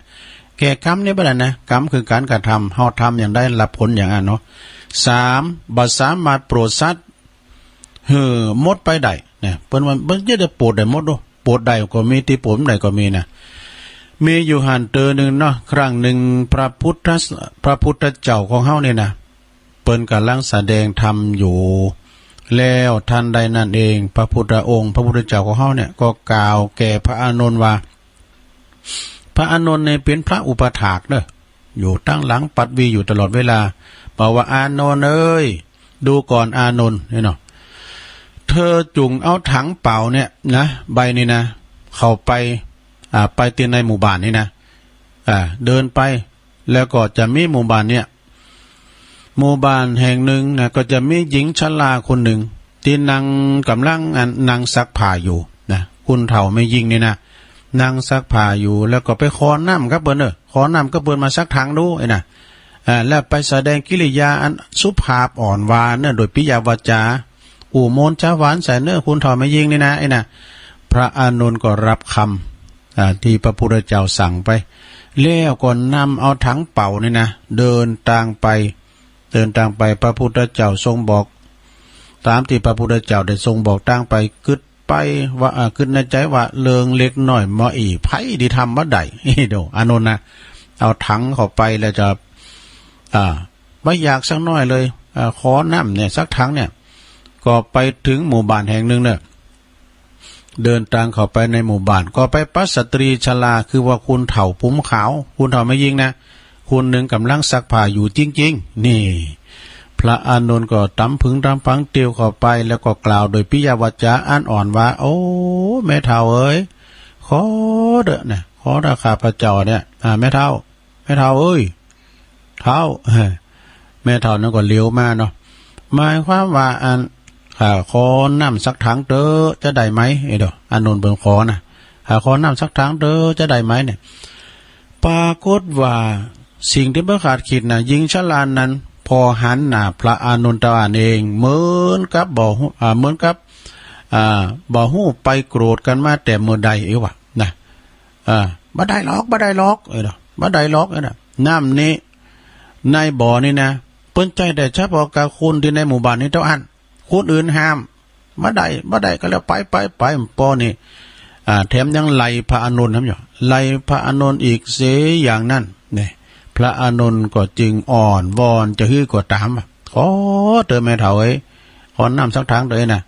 แก้กรรมนี่บ่ได้นะ กรรมคือการกระทำ เฮาทำอย่างใดรับผลอย่างอั้นเนาะ สาม บ่สามารถโปรดสัตว์ หื้อหมดไปได้นะ เปิ้นว่าเปิ้นจะได้โปรดได้หมดโด โปรดได้ก็มี ตี้โปรดบ่ได้ก็มีนะ มีอยู่หั้นเติมหนึ่งเนาะ ครั้งหนึ่งพระพุทธ พระพุทธเจ้าของเฮานี่นะ เปิ้นกำลังแสดงธรรมอยู่ แล้วทันใดนั้นเอง พระพุทธองค์ พระพุทธเจ้าของเฮาเนี่ย ก็กล่าวแก่พระอานนท์ว่า พระอานนท์เนี่ยเป็นพระอุปัฏฐากเนอะ อยู่ตั้งหลังปัดวีอยู่ตลอดเวลา บอกว่า อานนท์เอ้ย ดูก่อนอานนท์ เนี่ยเนาะ เธอจุ่งเอาถังเปล่าเนี่ยนะ ใบนี้นะ เข้าไป อ่า ไปที่ในหมู่บ้านนี่นะ อ่า เดินไป แล้วก็จะมีหมู่บ้านเนี่ย หมู่บ้านแห่งหนึ่งนะ ก็จะมีหญิงชราคนหนึ่ง ที่นั่ง กำลัง อัน นั่งซักผ้าอยู่นะ คนเฒ่าแม่ญิงนี่นะ นั่งซักผ้าอยู่ แล้วก็ไปขอน้ำกับเปิ้นเนอะ ขอน้ำกับเปิ้นมาสักถังดู ไอ้นะ อ่า แล้วไปแสดงกิริยาอันสุภาพอ่อนหวานเนอะ โดยปิยวาจา อู้มนต์จาหวานใส่เนอะ คนเฒ่าแม่ญิงนี่นะ ไอ้นะ พระอานนท์ก็รับคำ อ่า ที่พระพุทธเจ้าสั่งไป แล้วก็นำเอาถังเปล่านี่นะ เดินตางไป เดินตางไป พระพุทธเจ้าทรงบอก ตามที่พระพุทธเจ้าได้ทรงบอกตางไป กึ๊ดไปว่า อ่า กึ๊ดในใจว่า เรื่องเล็กน้อยหมออี้ ใผตี้ทำบ่ได้ โด อานนท์นะ เอาถังเข้าไปแล้วจะ อ่า บ่อยากสักหน่อยเลย อ่า ขอน้ำเนี่ย สักถังเนี่ย ก็ไปถึงหมู่บ้านแห่งหนึ่งเนอะ เดินตางเข้าไปในหมู่บ้าน ก็ไปปะสตรีชรา คือว่าคนเฒ่าผมขาว คนเฒ่าแม่ญิงนะ คนหนึ่งกำลังซักผ้าอยู่จริงๆ นี่ พระอานนท์ก็ตำผึงตำฝังเตียวเข้าไป แล้วก็กล่าวโดยปิยวาจาอันอ่อนว่า โอ้ แม่เฒ่าเอ๋ย ขอเถอะนะ ขอเถอะข้าพเจ้าเนี่ย อ่า แม่เฒ่า แม่เฒ่าเอ๋ย เฒ่า แม่เฒ่านั้นก็เหลียวมาเนาะ หมายความว่า อัน ข้าขอน้ำสักถังเต๊อะ จะได้ไหม เอ้ยเด้อ อานนท์เปิ้นขอนะ ข้าขอน้ำสักถังเต๊อะ จะได้ไหมเนี่ย ปรากฏว่าสิ่งที่บ่คาดคิดนะ หญิงชรานั้น พอหันหน้าพระอานนท์เต้าอั้นเอง เหมือนกับบ่ฮู้ อ่า เหมือนกับ อ่า บ่ฮู้ไปโกรธกันมาแต่เมื่อใด เอ้ยว่านะ อ่า บ่ได้หรอก บ่ได้หรอก เอ้ยเนาะ บ่ได้หรอก เอ้ยนะ น้ำนี้ ในบ่อนี้นะ เปิ้นใจ๊ได้เฉพาะกับคนตี้ในหมู่บ้านนี้เต้าอั้น คนอื่นห้าม บ่ได้ บ่ได้ก็แล้ว ไป ไป ไป ปอนี้ อ่า แถมยังไล่พระอานนท์นำอยู่ ไล่พระอานนท์อีกเสียอย่างนั้น เนี่ย พระอานนท์ก็จึงอ้อนวอนจะหื้อก็ตามว่า ขอเต๊อะแม่เฒ่าเอ๋ย ขอน้ำสักถังเต๊อะนะ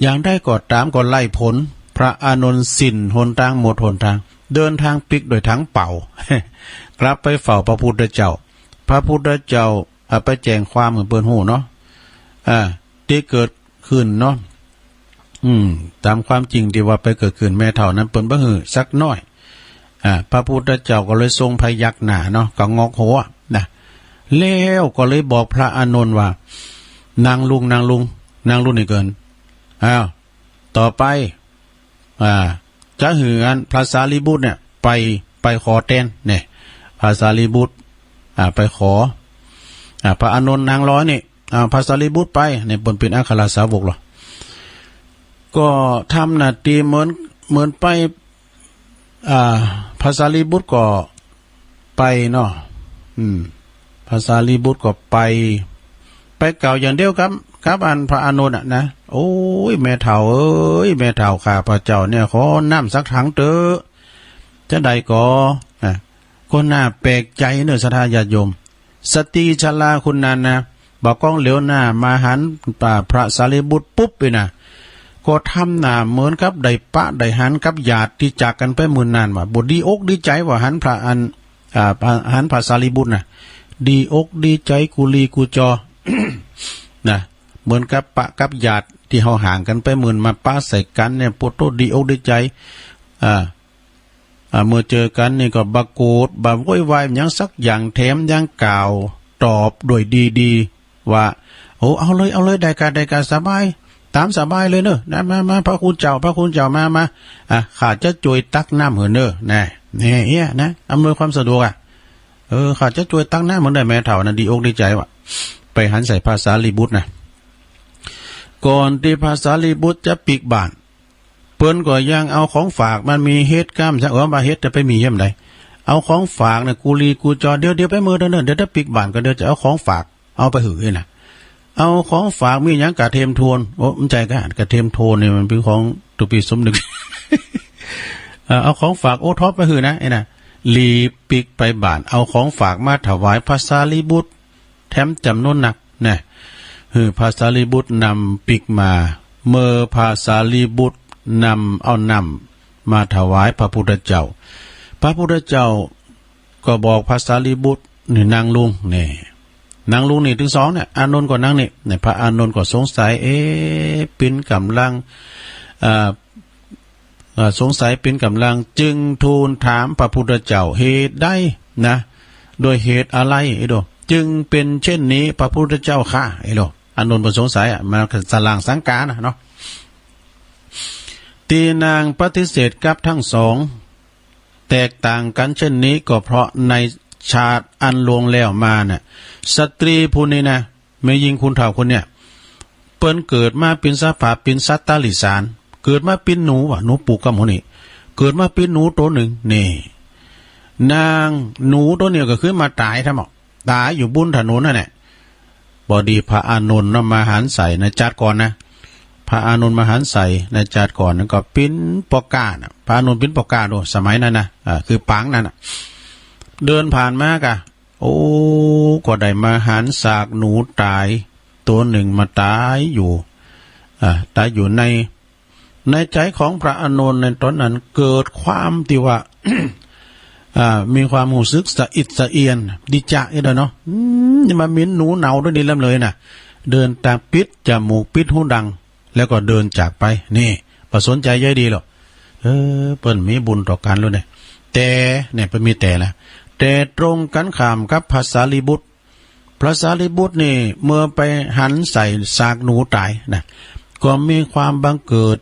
อย่างใดก็ตามก็ไร้ผล พระอานนท์สิ้นหนตางหมดหนตาง เดินตางปิ๊กโดยถังเปล่า กลับไปเฝ้าพระพุทธเจ้า พระพุทธเจ้า อ่า ไปแจ้งความหื้อเปิ้นฮู้เนาะ อ่า ตี้เกิดขึ้นเนาะ อืม ตามความจริงตี้ว่าไปเกิดขึ้น แม่เฒ่านั้นเปิ้นบ่หื้อสักหน่อย อ่า พระพุทธเจ้าก็เลยทรงพยักหน้าเนาะ ก็งอกหัวนะ แล้วก็เลยบอกพระอานนท์ว่า นั่งลง นั่งลง นั่งลงนี่เกิน อ้าว ต่อไป อ่า จะหื้ออันพระสารีบุตรเนี่ย ไป ไปขอแตนเนี่ย พระสารีบุตร อ่า ไปขอ อ่า พระอานนท์นั่งรอนี่ อ่า พระสารีบุตรไป เนี่ย เปิ้นเป็นอัครสาวกเหรอ ก็ทำหน้าตี้เหมือน เหมือนไป อ่า พระสารีบุตรก็ไปเนาะ อืม พระสารีบุตรก็ไป ไปกล่าวอย่างเดียวกับ กับอันพระอานนท์อะนะ โอ้ย แม่เฒ่าเอ๋ย แม่เฒ่าข้าพเจ้าเนี่ย ขอน้ำสักถังเต๊อะ จะได้ก่อ อ่ะ ก็น่าแปลกใจ๋เนอะ ศรัทธาญาติโยม สตรีชราคนนั้นนะ บ่าก้องเหลียวหน้ามาหัน อ่า พระสารีบุตรปุ๊บนี่นะ ก็ทำหน้าเหมือนกับได้ปะได้หันกับญาติตี้จากกันไปเมื่อนานว่า บ่ดีอกดีใจ๋ว่าหันพระอัน อ่า หันพระสารีบุตรนะ ดีอกดีใจ๋กุลีกุจอ นะ เหมือนกับปะกับญาติ ตี้เฮาห่างกั๋นไปมื้อนั้นมาปะใส่กั๋นเนี่ย โผโต้ ดีอกดีใจ๋ อ่า อ่า เมื่อเจอกั๋นนี่ก็บ่โกรธ บ่โวยวายหยังสักอย่าง แถมยังกล่าวตอบด้วยดีๆ ว่า โอ้ เอาเลย เอาเลย ได้กะ ได้กะ สบาย ต๋ามสบายเลยเนอะ นะ มา มา พระคุณเจ้า พระคุณเจ้า มา มา อ่ะ ข้าจะจ้วยตักน้ำหื้อเนอะ นะ เนี่ย เนี่ยนะ อำนวยความสะดวกอะ เออ ข้าจะจ้วยตักน้ำหื้อเนอะ แม่เฒ่านะ ดีอกดีใจ๋ว่ะ ไปหันใส่พระสารีบุตรนะ ก่อนตี้พระสารีบุตรจะปิ๊กบาตร เปิ้นก็ยังเอาของฝาก มันมีเห็ดก้าม เออ ว่าเห็ดจะไปมีเยี่ยมใด เอาของฝากเนี่ย กู้ลีกู้จอ เดี๋ยว เดี๋ยวไปเมิดเนอะ เดี๋ยวจะปิ๊กบาตรก็เดี๋ยวจะเอาของฝาก เอาไปหื้อนะ เอาของฝากมีหยัง กระเทียมโทน โอ้ บ่ใจ้กะ กระเทียมโทนนี่มันเป็นของตุ๊ปีสมนึก เอ่อ เอาของฝากโอท็อปไปหื้อนะ ไอ้น่ะ รีบปิ๊กไปบาตร เอาของฝากมาถวายพระสารีบุตร แถมจ๋ำนวนนักนะ หื้อพระสารีบุตรนำปิ๊กมา เมื่อพระสารีบุตรนำเอาน้ำมาถวายพระพุทธเจ้า พระพุทธเจ้าก็บอกพระสารีบุตร นี่ นั่งลง นี่ นั่งลงนี่ ตึงสองเนี่ย อานนท์ก็นั่งนี่ เนี่ย พระอานนท์ก็สงสัย เอ๊ะ เป๋นก๋ำลัง เอ่อ เอ่อ สงสัยเป๋นก๋ำลัง จึงทูลถามพระพุทธเจ้า เหตุใดนะ ด้วยเหตุอะไร ไอ้โด จึงเป็นเช่นนี้ พระพุทธเจ้าข้า ไอ้โด อานนท์ก็สงสัยอะ มันก็สลางสังกานะเนาะ ตี้นางปฏิเสธกับทั้งสอง แตกต่างกั๋นเช่นนี้ ก็เพราะในชาติอันล่วงแล้วมาน่ะ สตรีผู้นี้นะ แม่ญิงคนเฒ่าคนเนี่ย เปิ้นเกิดมาเป๋นสภาพเป๋นสัตว์ตาริสาร เกิดมาเป๋นหนูว่ะ หนูปุกกับหมู่นี่ เกิดมาเป๋นหนูโตหนึ่ง นี่ นางหนูโตเนี่ยก็คือมาต๋ายทำหมอ ต๋ายอยู่บุนถนนนั่นแหละ พอดีพระอานนท์เนาะมาหันใส่นะ จัดก่อนนะ พระอานนท์มาหันใส่นะ จัดก่อน แล้วก็เป๋นป้อก๊าน่ะ พระอานนท์เป๋นป้อก๊าโด สมัยนั้นนะ อ่า คือปางนั้นน่ะ เดินผ่านมากะ โอ้ ก็ได้มาหันซากหนูต๋ายโตหนึ่งมาต๋ายอยู่ อ่า ต๋ายอยู่ใน ในใจของพระอานนท์ในตอนนั้นเกิดความตี้ว่า อ่า มีความฮู้สึกสะอิดสะเอียน ดีจ๊ะ เอ้ยเนาะ อืม นี่มาเหม็นหนูเน่าด้วยนี่ลำเลยน่ะ เดินตางปิดจ๋มูกปิดหูดัง แล้วก็เดินจากไป นี่ บ่สนใจ๋ใยดีหรอก เออ เปิ้นมีบุญต่อกั๋นแล้วเนี่ย แต่ เนี่ย เปิ้นมีแต่ละ แต่ตรงกั๋นข้ามกับพระสารีบุตร พระสารีบุตรนี่เมื่อไปหันใส่ซากหนูต๋ายนะ ก็มีความบังเกิด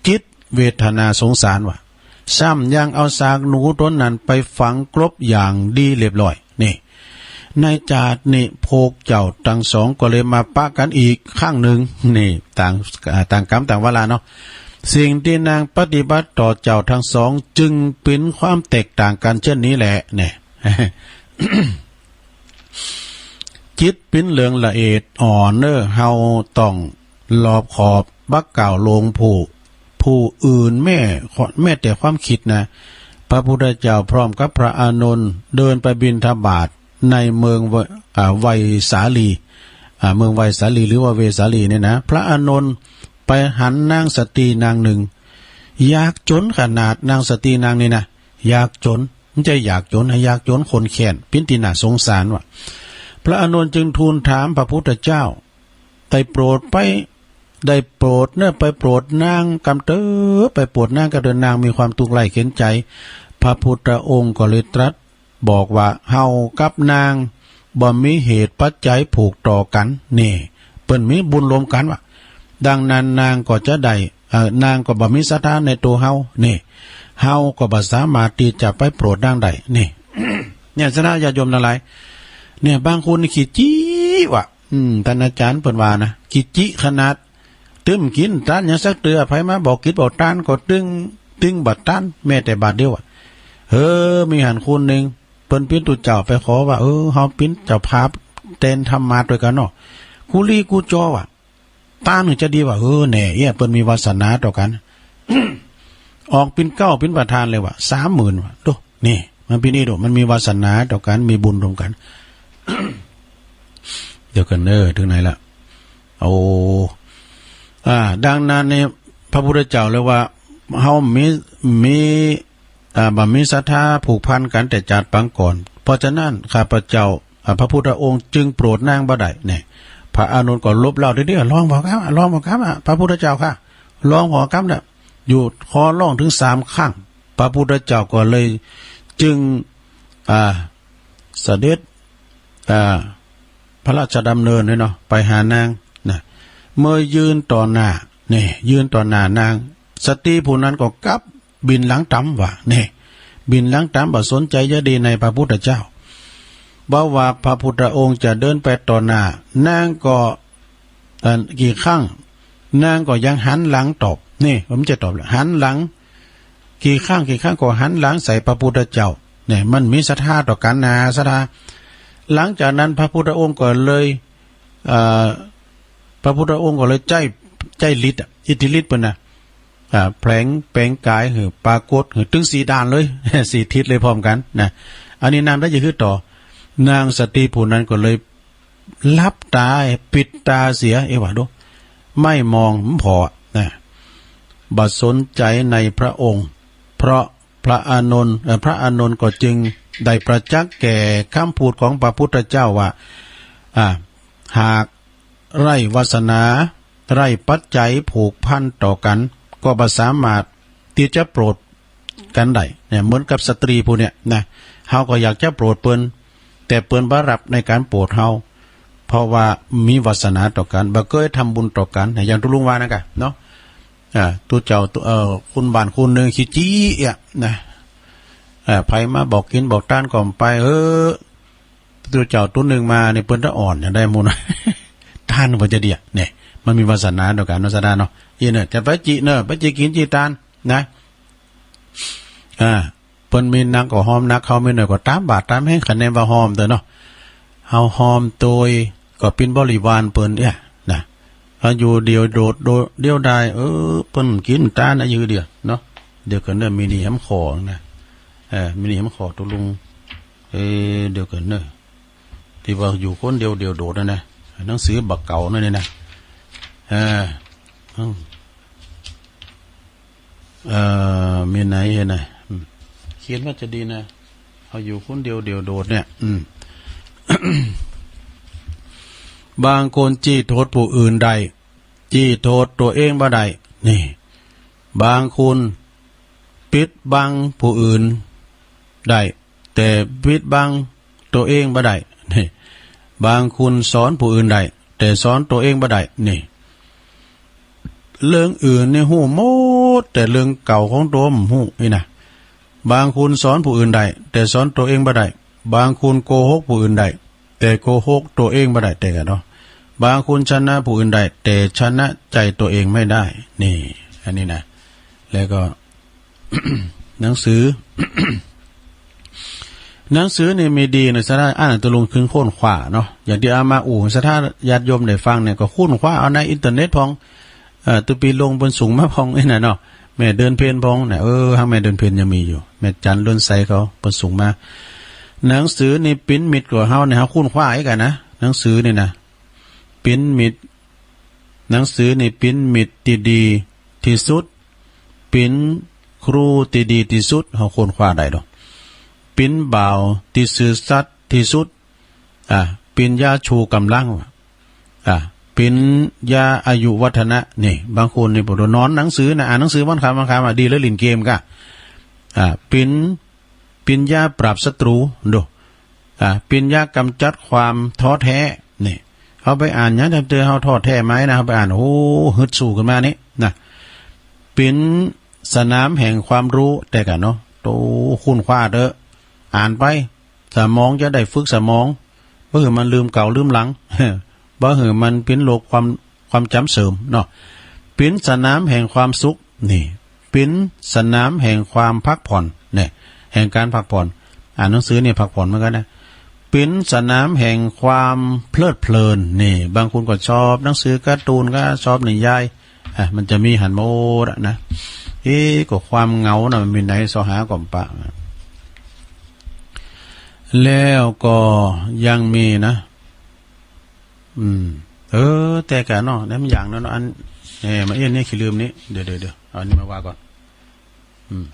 จิตเวทนาสงสารว่ะ ซ้ำยังเอาซากหนูโตนั้นไปฝังกลบอย่างดีเรียบร้อย นี่ ในชาตินี้พวกเจ้าตังสองก็เลยมาปะกั๋นอีกครั้งหนึ่ง นี่ ต่าง อ่า ต่างกรรมต่างวาระเนาะ สิ่งที่นางปฏิบัติต่อเจ้าทั้งสองจึงเป๋นความแตกต่างกั๋นเช่นนี้แหละ เนี่ย จิตเป๋นเรื่องละเอียดอ่อนเนอะ เฮาต้องรอบคอบ บ่กล่าวลวงผู้ ผู้อื่นแม้ แม้แต่ความคิดนะ พระพุทธเจ้าพร้อมกับพระอานนท์เดินไปบิณฑบาตในเมืองเว อ่า ไวสาลี อ่า เมืองไวสาลีหรือว่าเวสาลีเนี่ยนะ พระอานนท์ไปหันนางสตรีนางหนึ่ง ยากจ๋นขนาด นางสตรีนางนี้นะ ยากจ๋น บ่ใจ้ยากจ๋นนะ ยากจ๋นข้นแค้น เป๋นตี้น่าสงสารว่ะ พระอานนท์จึงทูลถามพระพุทธเจ้า ได้โปรดไป ได้โปรดเนอะ ไปโปรดนางกำเต๊อะ ไปโปรดนางกำเต๊อะ นางมีความตุ๊กข์ไร้เข็ญใจ๋ พระพุทธองค์ก็เลยตรัสบอกว่า เฮากับนางบ่มีเหตุปัจจัยผูกต่อกั๋น นี่ เปิ้นมีบุญรวมกั๋นว่ะ ดังนั้นนางก็จะได้ เอ่อ นางก็บ่มีศรัทธาในตั๋วเฮา นี่ เฮาก็บ่สามารถตี้จะไปโปรดนางได้ นี่ เนี่ย ศรัทธาญาติโยมตังหลาย เนี่ย บางคนนี่ขี้จี้ว่ะ อืม ต้านอาจ๋ารย์เปิ้นว่านะ ขี้จี้ขนาด ตึงกิ๋นตานหยังสักเตื้อ ไผมาบอกกิ๋นบอกตานก็ตึง ตึงบ่ตาน แม้แต่บาทเดียวอะ เออ มีหั้นคนหนึ่ง เปิ้นเป๋นตุ๊เจ้าไปขอว่า เออ เฮาเป๋นเจ้าภาพแตนธรรมาสด้วยกั๋นเนาะ กู้ลี้กู้จอว่ะ ตานหื้อจะดีว่ะ เออ แน่ เอี้ย เปิ้นมีวาสนาต่อกั๋น ออกปิ่นเกล้าเป๋นประธานเลยว่ะ สามหมื่นว่ะ โธ่ นี่ มันเป๋นอี้โด มันมีวาสนาต่อกั๋น มีบุญร่วมกั๋น เดี๋ยวก่อนเด้อ ถึงไหนละ โอ้ อ่า ดังนั้นเนี่ย พระพุทธเจ้าเลยว่า เฮามี มี อ่า บ่มีศรัทธาผูกพันกั๋นแต่จาติปางก่อน เพราะฉะนั้นข้าพเจ้า อ่า พระพุทธองค์จึงโปรดนางบ่ได้ เนี่ย พ พระอานนท์ก็ลบเล่าทีเดียว ลองบ่ครับ ลองบ่ครับ พระพุทธเจ้าค่ะ ลองบ่ครับเนี่ย อยู่ขอลองถึงสามครั้ง พระพุทธเจ้าก็เลยจึง อ่า เสด็จ อ่า พระราชดำเนินเนี่ยเนาะ ไปหานางนะ เมื่อยืนต่อหน้า นี่ ยืนต่อหน้านาง สตรีผู้นั้นก็กลับบินหลังต๋ามว่า นี่ บินหลังต๋าม บ่สนใจใยดีในพระพุทธเจ้า เพราะว่าพระพุทธองค์จะเดินไปต่อหน้า นางก็ เอ่อ กี่ครั้ง นางก็ยังหันหลังตอบ นี่ ผมจะตอบแล้ว หันหลัง กี่ครั้ง กี่ครั้งก็หันหลังใส่พระพุทธเจ้า เนี่ย มันมีศรัทธาต่อกันนะ ศรัทธา หลังจากนั้นพระพุทธองค์ก็เลย เอ่อ พระพุทธองค์ก็เลยใจ๊ ใจ๊ฤทธิ์อะ อิทธิฤทธิ์เปิ้นนะ อ่า แผลง แปลงกายหื้อปรากฏหื้อตึงสี่ด้านเลย สี่ทิศเลยพร้อมกันนะ อันนี้นางได้จะคือต่อ นางสตรีผู้นั้นก็เลย หลับตา ปิดตาเสีย เอ๊ะ ว่าดู ไม่มอง บ่ผ่อ นะ บ่สนใจในพระองค์ เพราะพระอานนท์ เอ่อ พระอานนท์ก็จึงได้ประจักษ์แก่คำพูดของพระพุทธเจ้าว่า อ่า หากไร้วาสนา ไร้ปัจจัยผูกพันต่อกัน ก็บ่สามารถที่จะโปรด กันได้เนี่ย เหมือนกับสตรีผู้เนี่ยนะ เฮาก็อยากจะโปรดเปิ้น แต่เปิ้นบ่รับในการโปรดเฮา เพราะว่ามีวาสนาต่อกัน บ่เกยทำบุญต่อกันนะ อย่างตุ๊ลุงว่านั่นกะเนาะ อ่า ตุ๊เจ้าตุ๊ เอ่อ คุณบ้านคุณเมืองขี้จี้เอี้ยะนะ อ่า ไผมาบอกกินบอกตานก็ไป เออ ตุ๊เจ้าตุ๊เมืองมานี่เปิ้นตะอ่อนอย่างได้หมู่นะ ตานเปิ้นจะเดียะเนี่ย มันมีวาสนาต่อกันเนาะ ศรัทธาเนาะ อี้เนอะ จะไปจิเนอะ ไปจิกินจิตาน นะ อ่า เปิ้นมีนักก็ฮอมนัก เฮามีน้อยก็ต๋ามบาตรต๋ามแฮง คะแนนว่าฮอมเตอะเนาะ เฮาฮอมโตยก็เป๋นบริวารเปิ้นเอี้ยะนะ เฮาอยู่เดี่ยวโดด โดดเดี่ยวดาย เออ เปิ้นกินต๋านอะยือเดียวเนาะ เดี๋ยวก่อนเนอะ มีนี่แหมขอนะ เออ มีนี่แหมขอตุ๊ลุง เออ เดี๋ยวก่อนเนอะ ตี้ว่าอยู่คนเดียวเดี่ยวโดดนั่นนะ หนังสือบักเก่านั่นนี่นะ เออ อืม เอ่อ มีไหนเห็นนะ อืม เขียนว่าจะดีนะ เอาอยู่คนเดียวเดี่ยวโดดเนี่ย อืม บางคนจี้โทษผู้อื่นได้ จี้โทษตัวเองบ่ได้ นี่ บางคนปิดบังผู้อื่นได้ แต่ปิดบังตัวเองบ่ได้ นี่ บางคนสอนผู้อื่นได้ แต่สอนตัวเองบ่ได้ นี่ เรื่องอื่นนี่ฮู้หมด แต่เรื่องเก่าของตัวบ่ฮู้นี่นะ บางคนสอนผู้อื่นได้ แต่สอนตัวเองบ่ได้ บางคนโกหกผู้อื่นได้ แต่โกหกตัวเองบ่ได้ แต่กันเนาะ บางคนชนะผู้อื่นได้ แต่ชนะใจตัวเองไม่ได้ นี่ อันนี้นะ แล้วก็ หนังสือ หนังสือนี่มีดีนะ ศรัทธา อ่านตะลุงคึงค้นคว้าเนาะ อย่างตี้อาตมาอู้ ศรัทธาญาติโยมได้ฟังเนี่ย ก็ค้นคว้าเอาในอินเทอร์เน็ตพ่อง เอ่อ ตุ๊ปีลงเปิ้นส่งมาพ่องนี่นะเนาะ แม่เดือนเพ็ญพ่องนะ เออ ฮังแม่เดือนเพ็ญยังมีอยู่ แม่จันเรือนไสเขาเปิ้นส่งมา หนังสือนี่ปิ้นมิตรกว่าเฮาเนี่ย เฮาค้นคว้าอีกอะนะ หนังสือนี่นะ ปิ้นมิตร หนังสือนี่ปิ้นมิตรตี้ดีตี้สุด ปิ้นครูตี้ดีตี้สุด เฮาค้นคว้าได้ดอก ปิ้นบ่าวตี้ซื่อสัตย์ตี้สุด อ่า ปิ้นยาชูกำลัง อ่า ปิ้นยาอายุวัฒนะ นี่ บางคนนี่บ่ได้นอนหนังสือนะ อ่านหนังสือวันค่ำวันค่ำอะ ดีแล้วเล่นเกมกะ อ่า ปิ้น ปิ้นยาปราบศัตรู ดู อ่า ปิ้นยากำจัดความท้อแท้ นี่ เฮาไปอ่านหยังตามเตือเฮาท้อแท้ไหมนะ เฮาไปอ่าน โอ้ ฮึดสู้ขึ้นมานี่นะ ปิ้นสนามแห่งความรู้ แต่กันเนาะ โต ค้นคว้าเถอะ อ่านไป สมองจะได้ฝึกสมอง บ่หื้อมันลืมเก่าลืมหลัง บ่หื้อมันปิ้นโรคความ ความจ๋ำเสื่อมเนาะ ปิ้นสนามแห่งความสุข นี่ ปิ้นสนามแห่งความพักผ่อน เนี่ย แห่งการพักผ่อน อ่านหนังสือเนี่ยพักผ่อนเหมือนกันนะ ปิ้นสนามแห่งความเพลิดเพลิน นี่ บางคนก็ชอบหนังสือการ์ตูน ก็ชอบนิยาย อ่ะ มันจะมีหันหมดอะนะ เอ๊ะ ก็ความเหงานะ มันมีไหน เสาะหาก็บ่ปะ แล้วก็ยังมีนะ อืม เออ แต่กะเนาะ แล้วมันอย่างนั้นเนาะ อัน เอ่อ มาเอี้ยนเนี่ย ขี้ลืมนี่ เดี๋ยว เดี๋ยว เดี๋ยว เอาอันนี้มาว่าก่อน อืม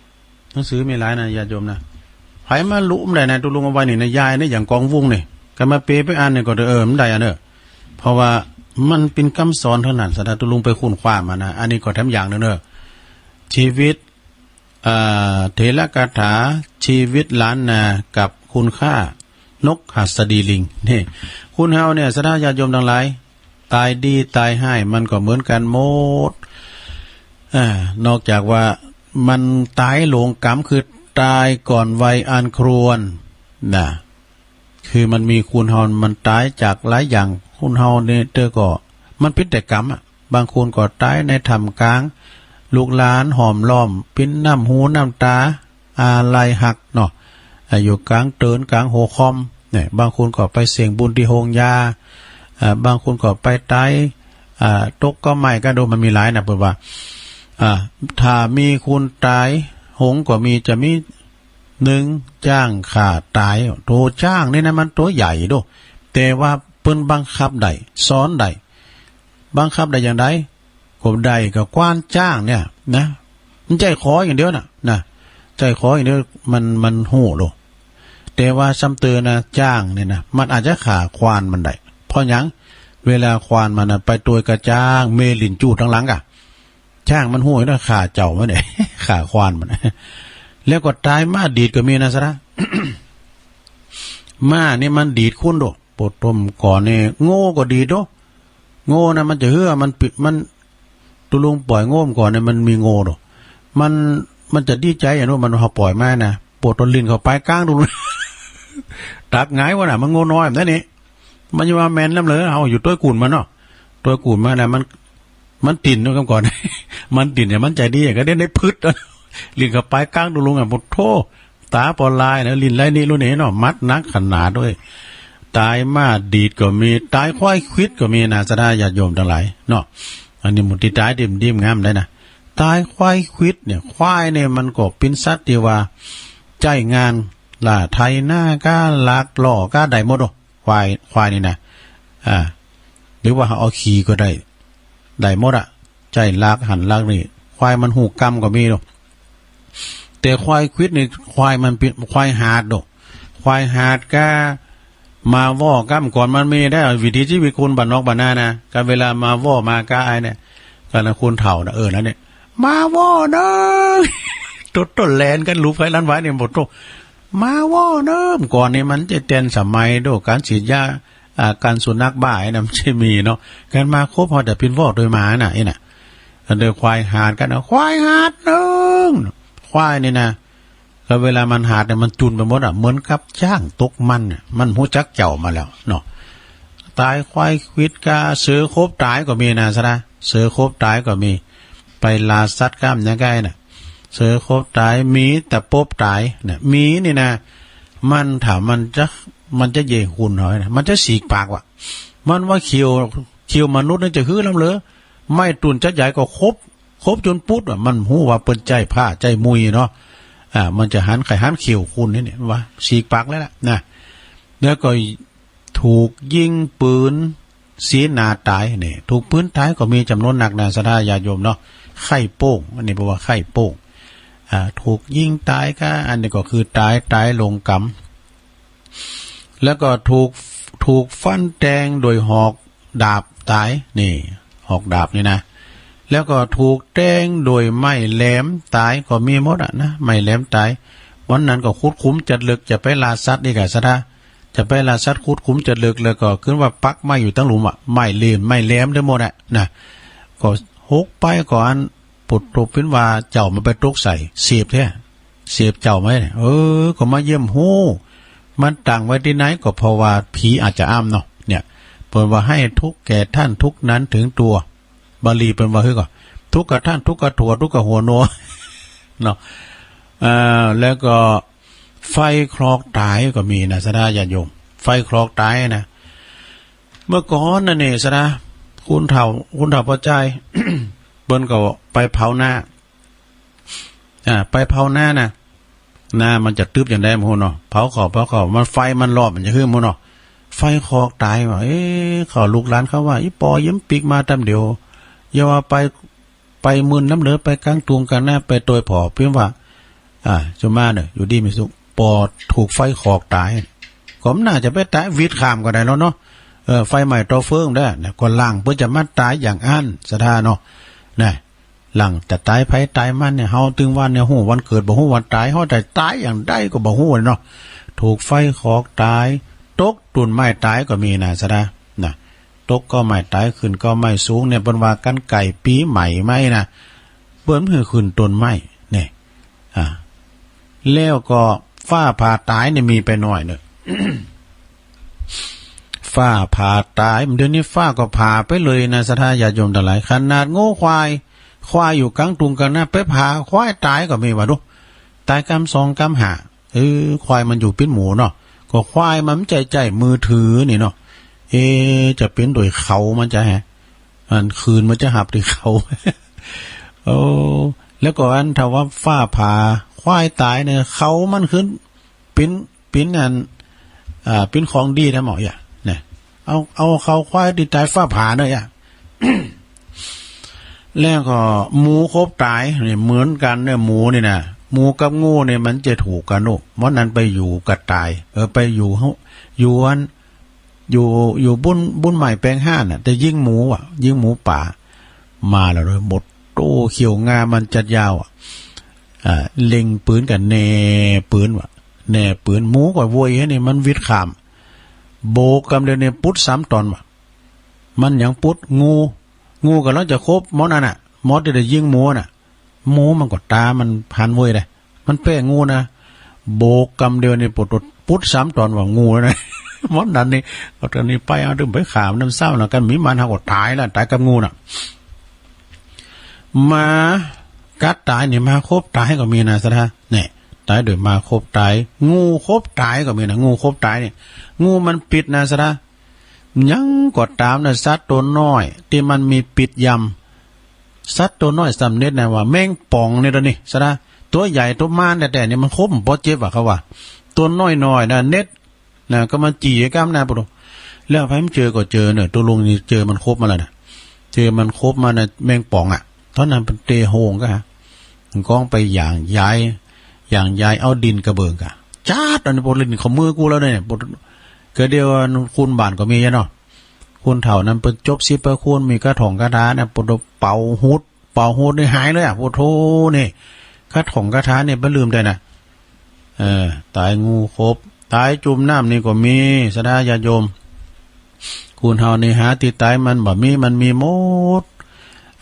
หนังสือมีหลายนะ ญาติโยมนะ ไผมาลุมได้นะ ตุ๊ลุงเอาไว้นี่นะ ยายนี่ อย่างกองวุ้งนี่ ก็มาเปไปอ่านนี่ก็ เออ มันได้อันเด้อ เพราะว่า มันเป๋นกำสอนเต้านั้น สะดาตุลุงไปค้นคว้ามานะ อันนี้ก็แถมอย่างหนึ่งเนอะ ชีวิต อ่า เถรคาถา ชีวิตล้านนากับคุณค่านกหัสดีลิง นี่ คนเฮาเนี่ย สะดาญาติโยมตังหลาย ตายดีตายฮ้ายมันก็เหมือนกันหมด อ่า นอกจากว่ามันตายหลงกรรม คือตายก่อนวัยอันควร นะ คือมันมีคนเฮา มันตายจากหลายอย่าง คนเฮาเนี่ยเตอก็ มันเป๋นแต่กรรมอะ บางคนก็ตายในท่ามกลาง ลูกหลานห้อมล้อม เป๋นน้ำหูน้ำตา อาลัยฮักเนาะ อ่า อยู่กลางเตินกลางโฮงคอม เนี่ย บางคนก็ไปเส้งบุญตี้โฮงยา อ่า บางคนก็ไปตาย อ่า ตกกอไม้กาโด มันมีหลายนะ เปิ้นว่า อ่า ถ้ามีคนตายโหงก็มี จะมี หนึ่ง จ๊างฆ่าต๋าย โตจ๊างนี่นะมันโตใหญ่โด แต่ว่าเปิ้นบังคับได้ สอนได้ บังคับได้อย่างใด ก็ได้ก็ควานจ๊างเนี่ยนะ มันใจ๊ขออย่างเดียวน่ะ นะ ใจ๊ขออย่างเดียว มัน มันฮู้โลด แต่ว่าซ้ำเติมนะ จ๊างเนี่ยนะ มันอาจจะฆ่าควานมันได้ เพราะหยัง เวลาควานมันน่ะไปตวยกับจ๊าง เมลิ้นจู้ตังหลังกะ จ๊างมันฮู้อยู่นะ ฆ่าเจ้ามันเนี่ย ฆ่าควานมัน แล้วก็ต๋ายม้าดีดก็มีนะสะระ ม้านี่มันดีดคนโด ปวดต้มก่อนนี่ โง่ก็ดีดโด โง่นะ มันจะเหือ มันปิด มัน ตุลุงปล่อยโง่ก่อนเนี่ย มันมีโง่โด มัน มันจะดีใจอะเนาะ มันเฮาปล่อยมานะ ปวดต้นลิ้นเข้าไปกลางตุลุง ตักหงายวะน่ะ มันโง่น้อยแบบนั้นนี่ มันจะว่าแม่นนำเลย เฮาอยู่ตวยกูนมันเนาะ ตวยกูนมันน่ะ มัน มันติ่นเนาะ ก่อน มันติ่นเนี่ย มันใจดี ก็ได้ ได้พึด ลิ้นเข้าไปกลางตุลุงอะ โอ้โธ่ ต๋าปอลายนะ ลิ้นไร้นี่รู้นี่เนาะ มัดหนักขนาดด้วย ต๋ายม้าดีดก็มี ต๋ายควายขวิดก็มีนะ สะดาญาติโยมตังหลายเนาะ อันนี้หมู่ตี้ต๋ายดีมดีมงามได้นะ ต๋ายควายขวิดเนี่ย ควายเนี่ยมันก็เป๋นสัตว์ตี้ว่า ใจ๊งาน ล่าไถนาก้า ลากล้อก้า ได้หมดโอ้ ควาย ควายนี่นะ อ่า หรือว่าเอาขี่ก็ได้ ได้หมดอะ ใจ๊ลากหั้นลากนี่ ควายมันฮู้กำก็มีโด แต่ควายขวิดนี่ ควายมันเป๋นควายหาดโด ควายหาดก้า มาว่อก้า ก่อนมันมีได้ วิถีชีวิตคนบ้านนอกบ้านนานะ ก็เวลามาว่อมาก้าไอ้เนี่ย ก็นะคนเฒ่านะ เออ นั่นเนี่ย มาว่อเนาะ โตโต้แลนกั๋น ลูกไผหลานไผเนี่ย โอ้โธ่ มาว่อเนาะ ก่อนนี่มันจะแตนสมัยโด ก๋านฉีดยา อ่า กั๋นสุนัขบ้าไอ้นั่นมันจะมีเนาะ ก๋านมาคบเฮาแต่เป๋นว่อโตยหมาน่ะ ไอ้น่ะ อันเดียวควายหาดกั๋นนะ ควายหาดเนาะ ควายนี่นะ ก็เวลามันหาดเนี่ยมันจุนไปหมดอะ เหมือนกับจ๊างตกมันน่ะ มันฮู้จักเจ้ามาแล้วเนาะ ต๋ายควายขวิดก้า เสือขบต๋ายก็มีนะ สะดา เสือขบต๋ายก็มี ไปล่าสัตว์ก้ามยังไงน่ะ เสือขบต๋าย หมีตะปบต๋ายน่ะ หมีนี่นะ มันถ้ามันจะ มันจะเย่งคนเฮานะ มันจะสีกปากว่ะ มันว่าเขี้ยว เขี้ยวมนุษย์นี่จะหื้อล้ำเหลือ ไม้ตุ่นจักใหญ่ก็ขบ ขบจนปุ๊ดว่ะ มันฮู้ว่าเปิ้นใจ๊ผ้าใจ๊มุยเนาะ อ่า มันจะหันไข่หันเขี้ยวคนนี่เนี่ย ว่าสีกปากแล้วล่ะนะ แล้วก็ถูกยิงปืน เสียหน้าต๋ายเนี่ย ถูกปืนต๋ายก็มีจ๋ำนวนนักนะ ศรัทธาญาติโยมเนาะ ไข้โป้ง อันนี้เปิ้นว่าไข้โป้ง อ่า ถูกยิงต๋ายก้า อันนี้ก็คือต๋าย ต๋ายหลงกรรม แล้วก็ถูก ถูกฟันแตงโดยหอกดาบต๋าย นี่ หอกดาบนี่นะ แล้วก็ถูกแตงโดยไม้แหลมต๋ายก็มีหมดอะนะ ไม้แหลมต๋าย วันนั้นก็ขุดขุมจัดเลิก จะไปล่าสัตว์อีกอะ ศรัทธา จะไปล่าสัตว์ขุดขุมจัดเลิก แล้วก็ขึ้นว่าปักไม้อยู่ตังหลุมอะ ไม้เหลม ไม้แหลมทั้งหมดอะนะ ก็หกไปก็อัน ปุตตบเป็นว่าเจ้ามันไปตกใส่ เสพแท้ เสพเจ้าไหมเนี่ย เออ ก็มาเยี่ยมฮู้ มันตั้งไว้ตี้ไหน ก็เพราะว่าผีอาจจะอ้ำเนาะ เนี่ย เปิ้นว่าให้ทุกข์แก่ท่านทุกข์นั้นถึงตัว บาลีเปิ้นว่า เฮ้ย ก็ ทุกข์กับท่าน ทุกข์กับถั่ว ทุกข์กับหัวโน เนาะ เอ่อ แล้วก็ไฟคลอกต๋ายก็มีนะ ศรัทธาญาติโยม ไฟคลอกต๋ายนะ เมื่อก่อนนั่นนี่ ศรัทธา คนเฒ่า คนเฒ่าพ่อใจ๋ เปิ้นก็ไปเผานา อ่า ไปเผานานะ นามันจะตึบอย่างใดบ่ฮู้เนาะ เผาเข้า เผาเข้า มันไฟมันลอด มันจะหื้อบ่ฮู้เนาะ ไฟคลอกต๋ายว่ะ เอ๊ะ เขาลูกหลานเขาว่า อีปอเยี่ยมปิ๊กมาตำเดียว อย่าว่าไป ไปมื้อนำเหลือ ไปกลางตุงกลางนา ไปตวยผ่อ เปิ้นว่า อ่า สุมาเน่อ อยู่ดีมีสุข ปอถูกไฟคลอกต๋าย ก็มันน่าจะไปต๋ายวิดข้ามก็ได้แล้วเนาะ เออ ไฟไหม้เตาเฟืองเด้อ เนี่ย ก็ล้างเปื้อจะมาตายอย่างอั้น ศรัทธาเนาะ นะ ล้างแต่ตายไผตายมันเนี่ย เฮาตึงวันเนี่ย ฮู้วันเกิด บ่ฮู้วันตาย เฮาแต่ตายอย่างใดก็บ่ฮู้เนาะ ถูกไฟคอกตาย ตกต้นไม้ตายก็มีนะ ศรัทธา นะ ตกกอไม้ตาย ขึ้นกอไม้สูงเนี่ย เปิ้นว่ากั๋นไก่ปี๋ใหม่ไหมนะ เปิ้นหื้อขึ้นต้นไม้ เนี่ย อ่า แล้วก็ฟ้าผ่าตายเนี่ยมีไปหน่อยเนอะ ฟ้าผ่าตาย เดี๋ยวนี้ฟ้าก็ผ่าไปเลยนะ ศรัทธาญาติโยมทั้งหลาย ขนาดงัวควาย ควายอยู่กลางทุ่งกลางนา ไปผ่าควายตายก็มีว่าดู ตายกำสองกำห้า เออ ควายมันอยู่ปิ้นหมูเนาะ ก็ควายมันบ่ใจ้ใจ้มือถือนี่เนาะ เอ จะเป๋นโดยเขามันจะแฮะ อันคืนมันจะหับที่เขา โอ้ แล้วก็อันถ้าว่าฟ้าผ่าควายตายเนี่ย เขามันขึ้น ปิ้น ปิ้นอัน อ่า ปิ้นของดีนะหมออย่า เนี่ย เอา เอาเขาควายตี้ตายฟ้าผ่าเนาะอย่า แล้วก็หมูคบตายเนี่ยเหมือนกันเนี่ย หมูนี่นะ หมูกับงูเนี่ยมันจะถูกกั๋นลูก เพราะนั้นไปอยู่กระต่าย เออ ไปอยู่เฮ้า อยู่อัน อยู่ อยู่บุ้น บุ้นไม้แปลงฮ้านน่ะ แต่ยิงหมูอ่ะ ยิงหมูป่า มาแล้วเลย หมดโต เขี้ยวงามันจัดยาวอ่ะ อ่า เล็งปืนกับแนปืนว่ะ แนปืน หมูก็โวยให้นี่ มันวิดข้าม โบกกำเดียวนี่ ปุ๊ดสามตอนว่ะ มันยังปุ๊ด งู งูกำลังจะคบหมอนั่นน่ะ หมอตี้ได้ยิงหมูน่ะ หมูมันก็ตามันหันเว้ยเลย มันแป้งงูนะ โบกกำเดียวนี่ ปุ๊ด ปุ๊ดสามตอนว่างูแล้วนะ หมอนั่นนี่ เอาตัวนี้ไป เอาตัวไปฆ่ามันน้ำเศร้านะ กันมีมันเฮาก็ตายแล้ว ตายกับงูน่ะ หมากัดตายนี่ หมาคบตายก็มีนะ ศรัทธา เนี่ย ตายโดยหมาคบตาย งูคบตายก็มีนะ งูคบตายนี่ งูมันปิดนะ ศรัทธา ยังก็ต๋ามนะ สัตว์ตัวน้อยตี้มันมีปิดยำ สัตว์ตัวน้อยสำเร็จนะว่าแมงป่องเนี่ย ตัวนี้ ศรัทธา ตัวใหญ่ตัวมารแต๊ๆ นี่มันคบบ่เจ็บอ่ะ เขาว่า ตัวน้อยๆ นะ เน็ดนะ ก็มันจี่กำนะ ปุ๊ด แล้วไผมันเจอก็เจอเนอะ ตุ๊ลุงนี่เจอมันคบมาแล้วนะ เจอมันคบมานะ แมงป่องอ่ะ ต๋อนนั้นเปิ้นเตะโฮงก็ฮะ มันก้องไปหย่างย้าย หย่างย้ายเอาดินกระเบื้องกะ จ๊าด อันนี้ปุ๊ด เล่นเข้ามือกูแล้วเนี่ย ปุ๊ด ก็เดียวคุณบ้านก็มีเนาะ คุณเฒ่านั้นเปิ้นจบสิบพระคุณ มีคาถงคาถาเนี่ย ปุ๊ด เป่าฮูด เป่าฮูดนี่หายเลยอ่ะ ปุ๊ดโธ่ นี่ คาถงคาถาเนี่ยบ่ลืมได้นะ เออ ตายงูคบ ตายจุ่มน้ำนี่ก็มี ศรัทธาญาติโยม คนเฮานี่หาตี้ต๋ายมันบ่มี มันมีหมด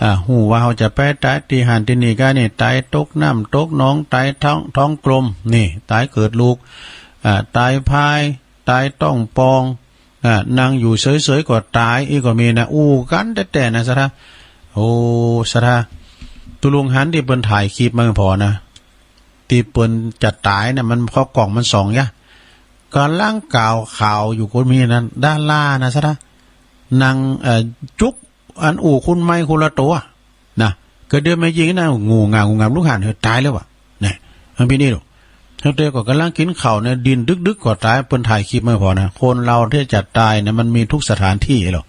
อ่า ฮู้ว่าเฮาจะไปต๋ายตี้หั้นตี้นี่กะนี่ ต๋ายตกน้ำตกหนอง ต๋ายท้อง ท้องกลม นี่ ต๋ายเกิดลูก อ่า ต๋ายพาย ต๋ายต๊องป่อง อ่า นั่งอยู่เฉยๆ ก็ต๋าย อี้ก็มีนะ อู้กั๋นแต๊ๆ นะ ศรัทธา โอ้ ศรัทธา ตุ๊ลุงหันตี้เปิ้นถ่ายคลิปมาพอนะ ตี้เปิ้นจะต๋ายนะ มัน เขากล้องมันส่องยะ ก่ำลังกล่าวข่าวอยู่ก็มีนั้น ดารานะ ศรัทธา นั่ง เอ่อ จุก อันอู้คนใหม่คนละตัว นะ ก็เดี๋ยวแม่ยิงนะ งูงาม งูงาม ลูกหั้น เฮ้ย ต๋ายแล้วว่ะ เนี่ย มันเป๋นอี้ลูก ตั้งแต่ก็ก่ำลังกิ๋นข้าวเนี่ย ดิ้นดึกๆ ก็ต๋าย เปิ้นถ่ายคลิปมาพอนะ คนเราที่จะต๋ายเนี่ย มันมีทุกสถานที่หรอก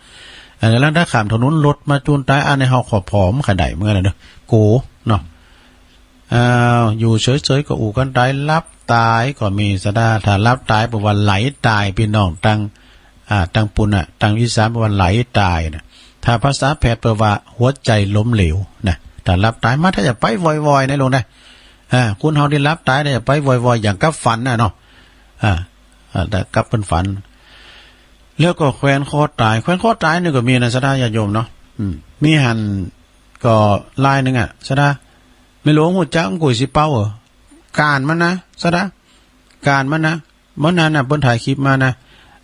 เออ แล้วถ้าข้ามถนนรถมาจูนต๋าย อันนี้เฮาขอผอมขนาดเมื่อนั้นเนอะ โก เนาะ อ้าว อยู่เฉยๆ ก็อู้กั๋นต๋าย หลับต๋ายก็มี ศรัทธา ถ้าหลับต๋ายแปลว่าไหลต๋าย พี่น้อง ตัง อ่า ตังปุ้นน่ะ ตังอีสานแปลว่าไหลต๋ายน่ะ ถ้าภาษาแพทย์แปลว่าหัวใจล้มเหลวนะ ถ้าหลับต๋ายมา ถ้าจะไปวอยๆ นะลุงนะ อ่า คนเฮาตี้หลับต๋ายเนี่ย ไปวอยๆ อย่างกับฝันน่ะเนาะ อ่า อ่า แต่กับเปิ้นฝัน แล้วก็แขวนคอต๋าย แขวนคอต๋ายนี่ก็มีนะ ศรัทธาญาติโยมเนาะ อืม มีหั้น ก็ลายหนึ่งอะ ศรัทธา แม่หลวงฮู้จักกุ๋ยสีเปาเหรอ ก้านมันนะ ศรัทธา ก้านมันนะ เมื่อนั้นน่ะ เปิ้นถ่ายคลิปมานะ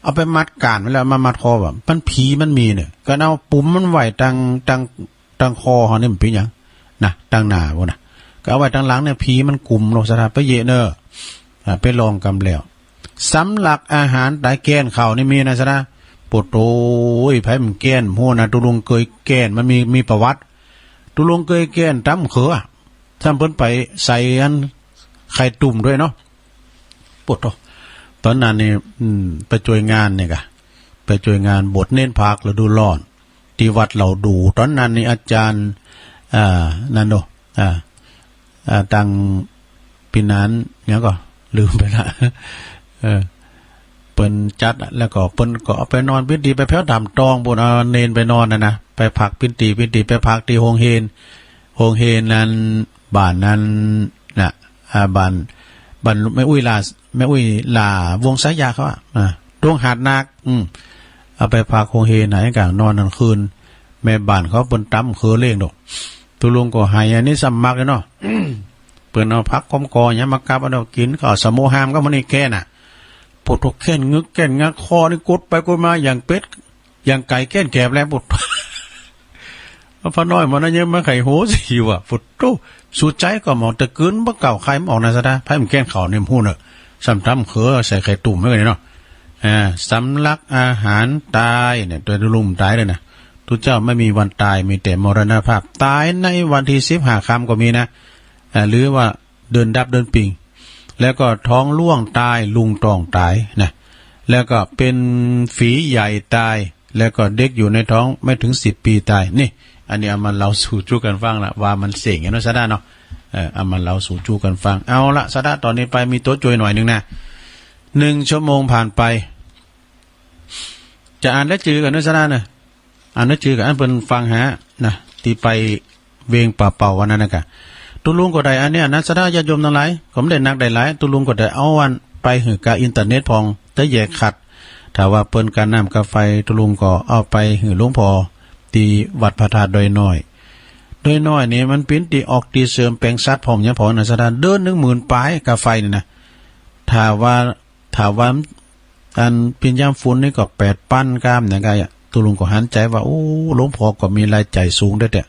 เอาไปมัดก้านมันแล้วมามัดคอแบบ มันผีมันมีเนี่ย ก็เอาปุ๋มมันไว้ตัง ตัง ตังคอเฮานี่มันเป๋นหยัง นะ ตังหน้าพุ้นนะ ก็เอาไว้ตังหลังเนี่ย ผีมันกุมเนาะ ศรัทธา ไปเยียะเนอะ อ่า ไปลองกำแล้ว สำลักอาหารต๋าย แก้นข้าวนี่มีนะ ศรัทธา โป๊ดโธ่ ไผมันแก้น ฮู้นะ ตุ๊ลุงเกยแก้น มันมี มีประวัติ ตุ๊ลุงเกยแก้นต๋ามเขือ ซ้ำเปิ้นไปใส่อันไข่ตุ่มด้วยเนาะ โป๊ดโธ่ ต๋อนนั้นนี่ อืม ไปจ้วยงานนี่กะ ไปจ้วยงานบวชเณรพรรคฤดูร้อน ตี้วัดเหล่าดู่ ต๋อนนั้นนี่อาจ๋ารย์ อ่า นั่นเนาะ อ่า อ่า ตังปี๋นั้นหยังก็ลืมไปละ เออ ปิ้นจัด แล้วก็เปิ้นก็เอาไปนอนปิ้นตี้ไปแผวดำตองปู้น เอาเณรไปนอนนะนะ ไปพักปิ้นตี้ ปิ้นตี้ไปพักตี้โฮงเฮน โฮงเฮนนั้น บ้านนั้นนะ อ่า บ้าน บ้านแม่อุ๊ยหล้า แม่อุ๊ยหล้าวงสายยาเขาอะ อ่า ตรงหาดนาค อืม เอาไปพักโฮงเฮนไหนกลางนอนกลางคืน แม่บ้านเขาเปิ้นตำเขือเล้งดอก ตุ๊ลุงก็ไห้ อันนี้ซ้ำมักเลยเนาะ เปิ้นเอาผักขมกอหยังมากับเอากิน ก็เอาสะโมหามกับมันนี่แกน่ะ ปวดท้องแก้นงึกแก้นงัก คอนี่กดไปกดมาอย่างเป็ด อย่างไก่แก้นแกบแล ปวด เอาพอน้อยมันนั้นยังมาไขโหสิอยู่อะ ปวดโธ่ สูดใจก็หมอตะกึนบ่เก่าไข่มันออกนะสะดา ไผมันแก้นเขาเนี่ยมันฮู้เนอะ ซ้ำตำเขือใส่ไข่ตุ่มไว้กันเนาะ อ่า สำลักอาหารตายเนี่ย ตัวตุ๊ลุงตายเลยนะ ตุ๊เจ้าไม่มีวันตาย มีแต่มรณภาพ ตายในวันที่สิบห้าค่ำก็มีนะ อ่า หรือว่าเดือนดับเดือนปิง แล้วก็ท้องร่วงตาย ลุงต้องตายนะ แล้วก็เป็นฝีใหญ่ตาย แล้วก็เด็กอยู่ในท้องไม่ถึงสิบปีตาย นี่ อันนี้เอามาเล่าสู่จู้กันฟังละ ว่ามันเสียงอย่างนั้นซะได้เนาะ เออ เอามาเล่าสู่จู้กันฟัง เอาละ สะดา ตอนนี้ไปมีตัวจ่วยหน่อยหนึ่งนะ หนึ่งชั่วโมงผ่านไป จะอ่านได้จือกันด้วยซะนะ อ่านได้จือกัน อันเปิ้นฟังหานะ ตี้ไปเวงป่าเป่าวันนั้นนะกะ ตุ๊ลุงก็ได้อันเนี้ยนะ สะดาญาติโยมทั้งหลาย ก็ไม่ได้หนักได้หลาย ตุ๊ลุงก็ได้เอาอันไปหื้อกาอินเทอร์เน็ตพอง จะแยกขัด ถ้าว่าเปิ้นกาน้ำกาไฟ ตุ๊ลุงก็เอาไปหื้อหลวงพ่อ ตี้วัดพระธาตุดอยน้อย ดอยน้อยนี่มันปิ้นตี้ออกตี้เสริมแปลงสัตว์พร้อมหยังพอนะ สะดา เดือนหนึ่งหมื่นปลายกาไฟนี่นะ ถ้าว่า ถ้าว่า อันปิ้นยามฝนนี่ก็แปดปันกามเนี่ยกะ ตุ๊ลุงก็หันใจว่า โอ้ หลวงพ่อก็มีรายจ่ายสูงเด้อแต่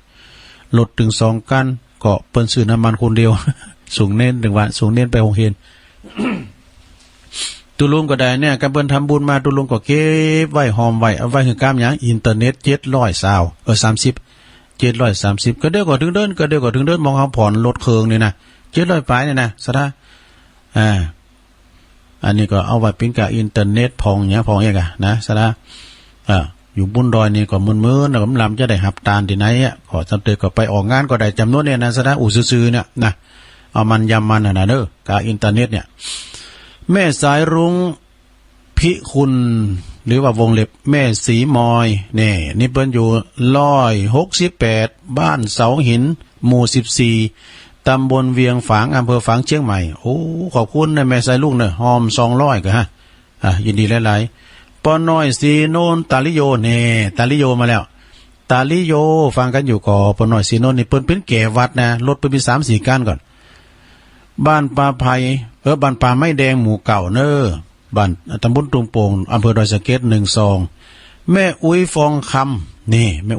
รถตึงสองคัน ก็เปิ้นซื้อน้ำมันคนเดียว ส่งเณร ถึงว่าส่งเณรไปโฮงเฮน ตุ๊ลุงก็ได้เนี่ย กาเปิ้นทำบุญมา ตุ๊ลุงก็เก็บไว้ หอมไว้ เอาไว้หื้อกามหยัง อินเทอร์เน็ต เจ็ดร้อยซาว เออ สามสิบ เจ็ดร้อยสามสิบ กาเดียวก็ถึงเดือน กาเดียวก็ถึงเดือน มองเฮาผ่อนรถเครื่องนี่นะ เจ็ดร้อยปลายนี่นะ สะดา อ่า อันนี้ก็เอาไว้ปิ้นกาอินเทอร์เน็ตพองหยังพองเอกอะนะ สะดา อ่า อยู่บุญดอยนี่ก็หมื่นๆ แล้วก็มันลำจะได้หับตานตี้ไหนอะ ก็สำเร็จก็ไปออกงานก็ได้จำนวนเนี่ยนะ สะดา อู้ซื่อๆ เนี่ยนะ เอามันยำมันน่ะนะเด้อ กาอินเทอร์เน็ตเนี่ย แม่สายรุ้งพิคุณ หรือว่าวงเล็บแม่สีมอย นี่ นี่เปิ้นอยู่ร้อยหกสิบแปด บ้านเสาหิน หมู่สิบสี่ ตำบลเวียงฝาง อำเภอฝาง เชียงใหม่ โอ้ ขอบคุณนะแม่สายลุงเนอะ หอมสองร้อยก็ฮะ อ่ะ ยินดีหลายๆ ป้อน้อยสีโนนตาลิโย นี่ ตาลิโยมาแล้ว ตาลิโย ฟังกันอยู่ก่อ ป้อน้อยสีโนนนี่เปิ้นเป็นแก่วัดนะ รถเปิ้นมีสามสี่คันก่อน บ้านป่าไผ่ เออ บ้านป่าไม้แดงหมู่เก้าเนอะ บ้าน ตำบลตุ่มโป่ง อำเภอดอยสะเก็ด หนึ่งสอง แม่อุ๊ยฟองคำ นี่ แม่อุ๊ย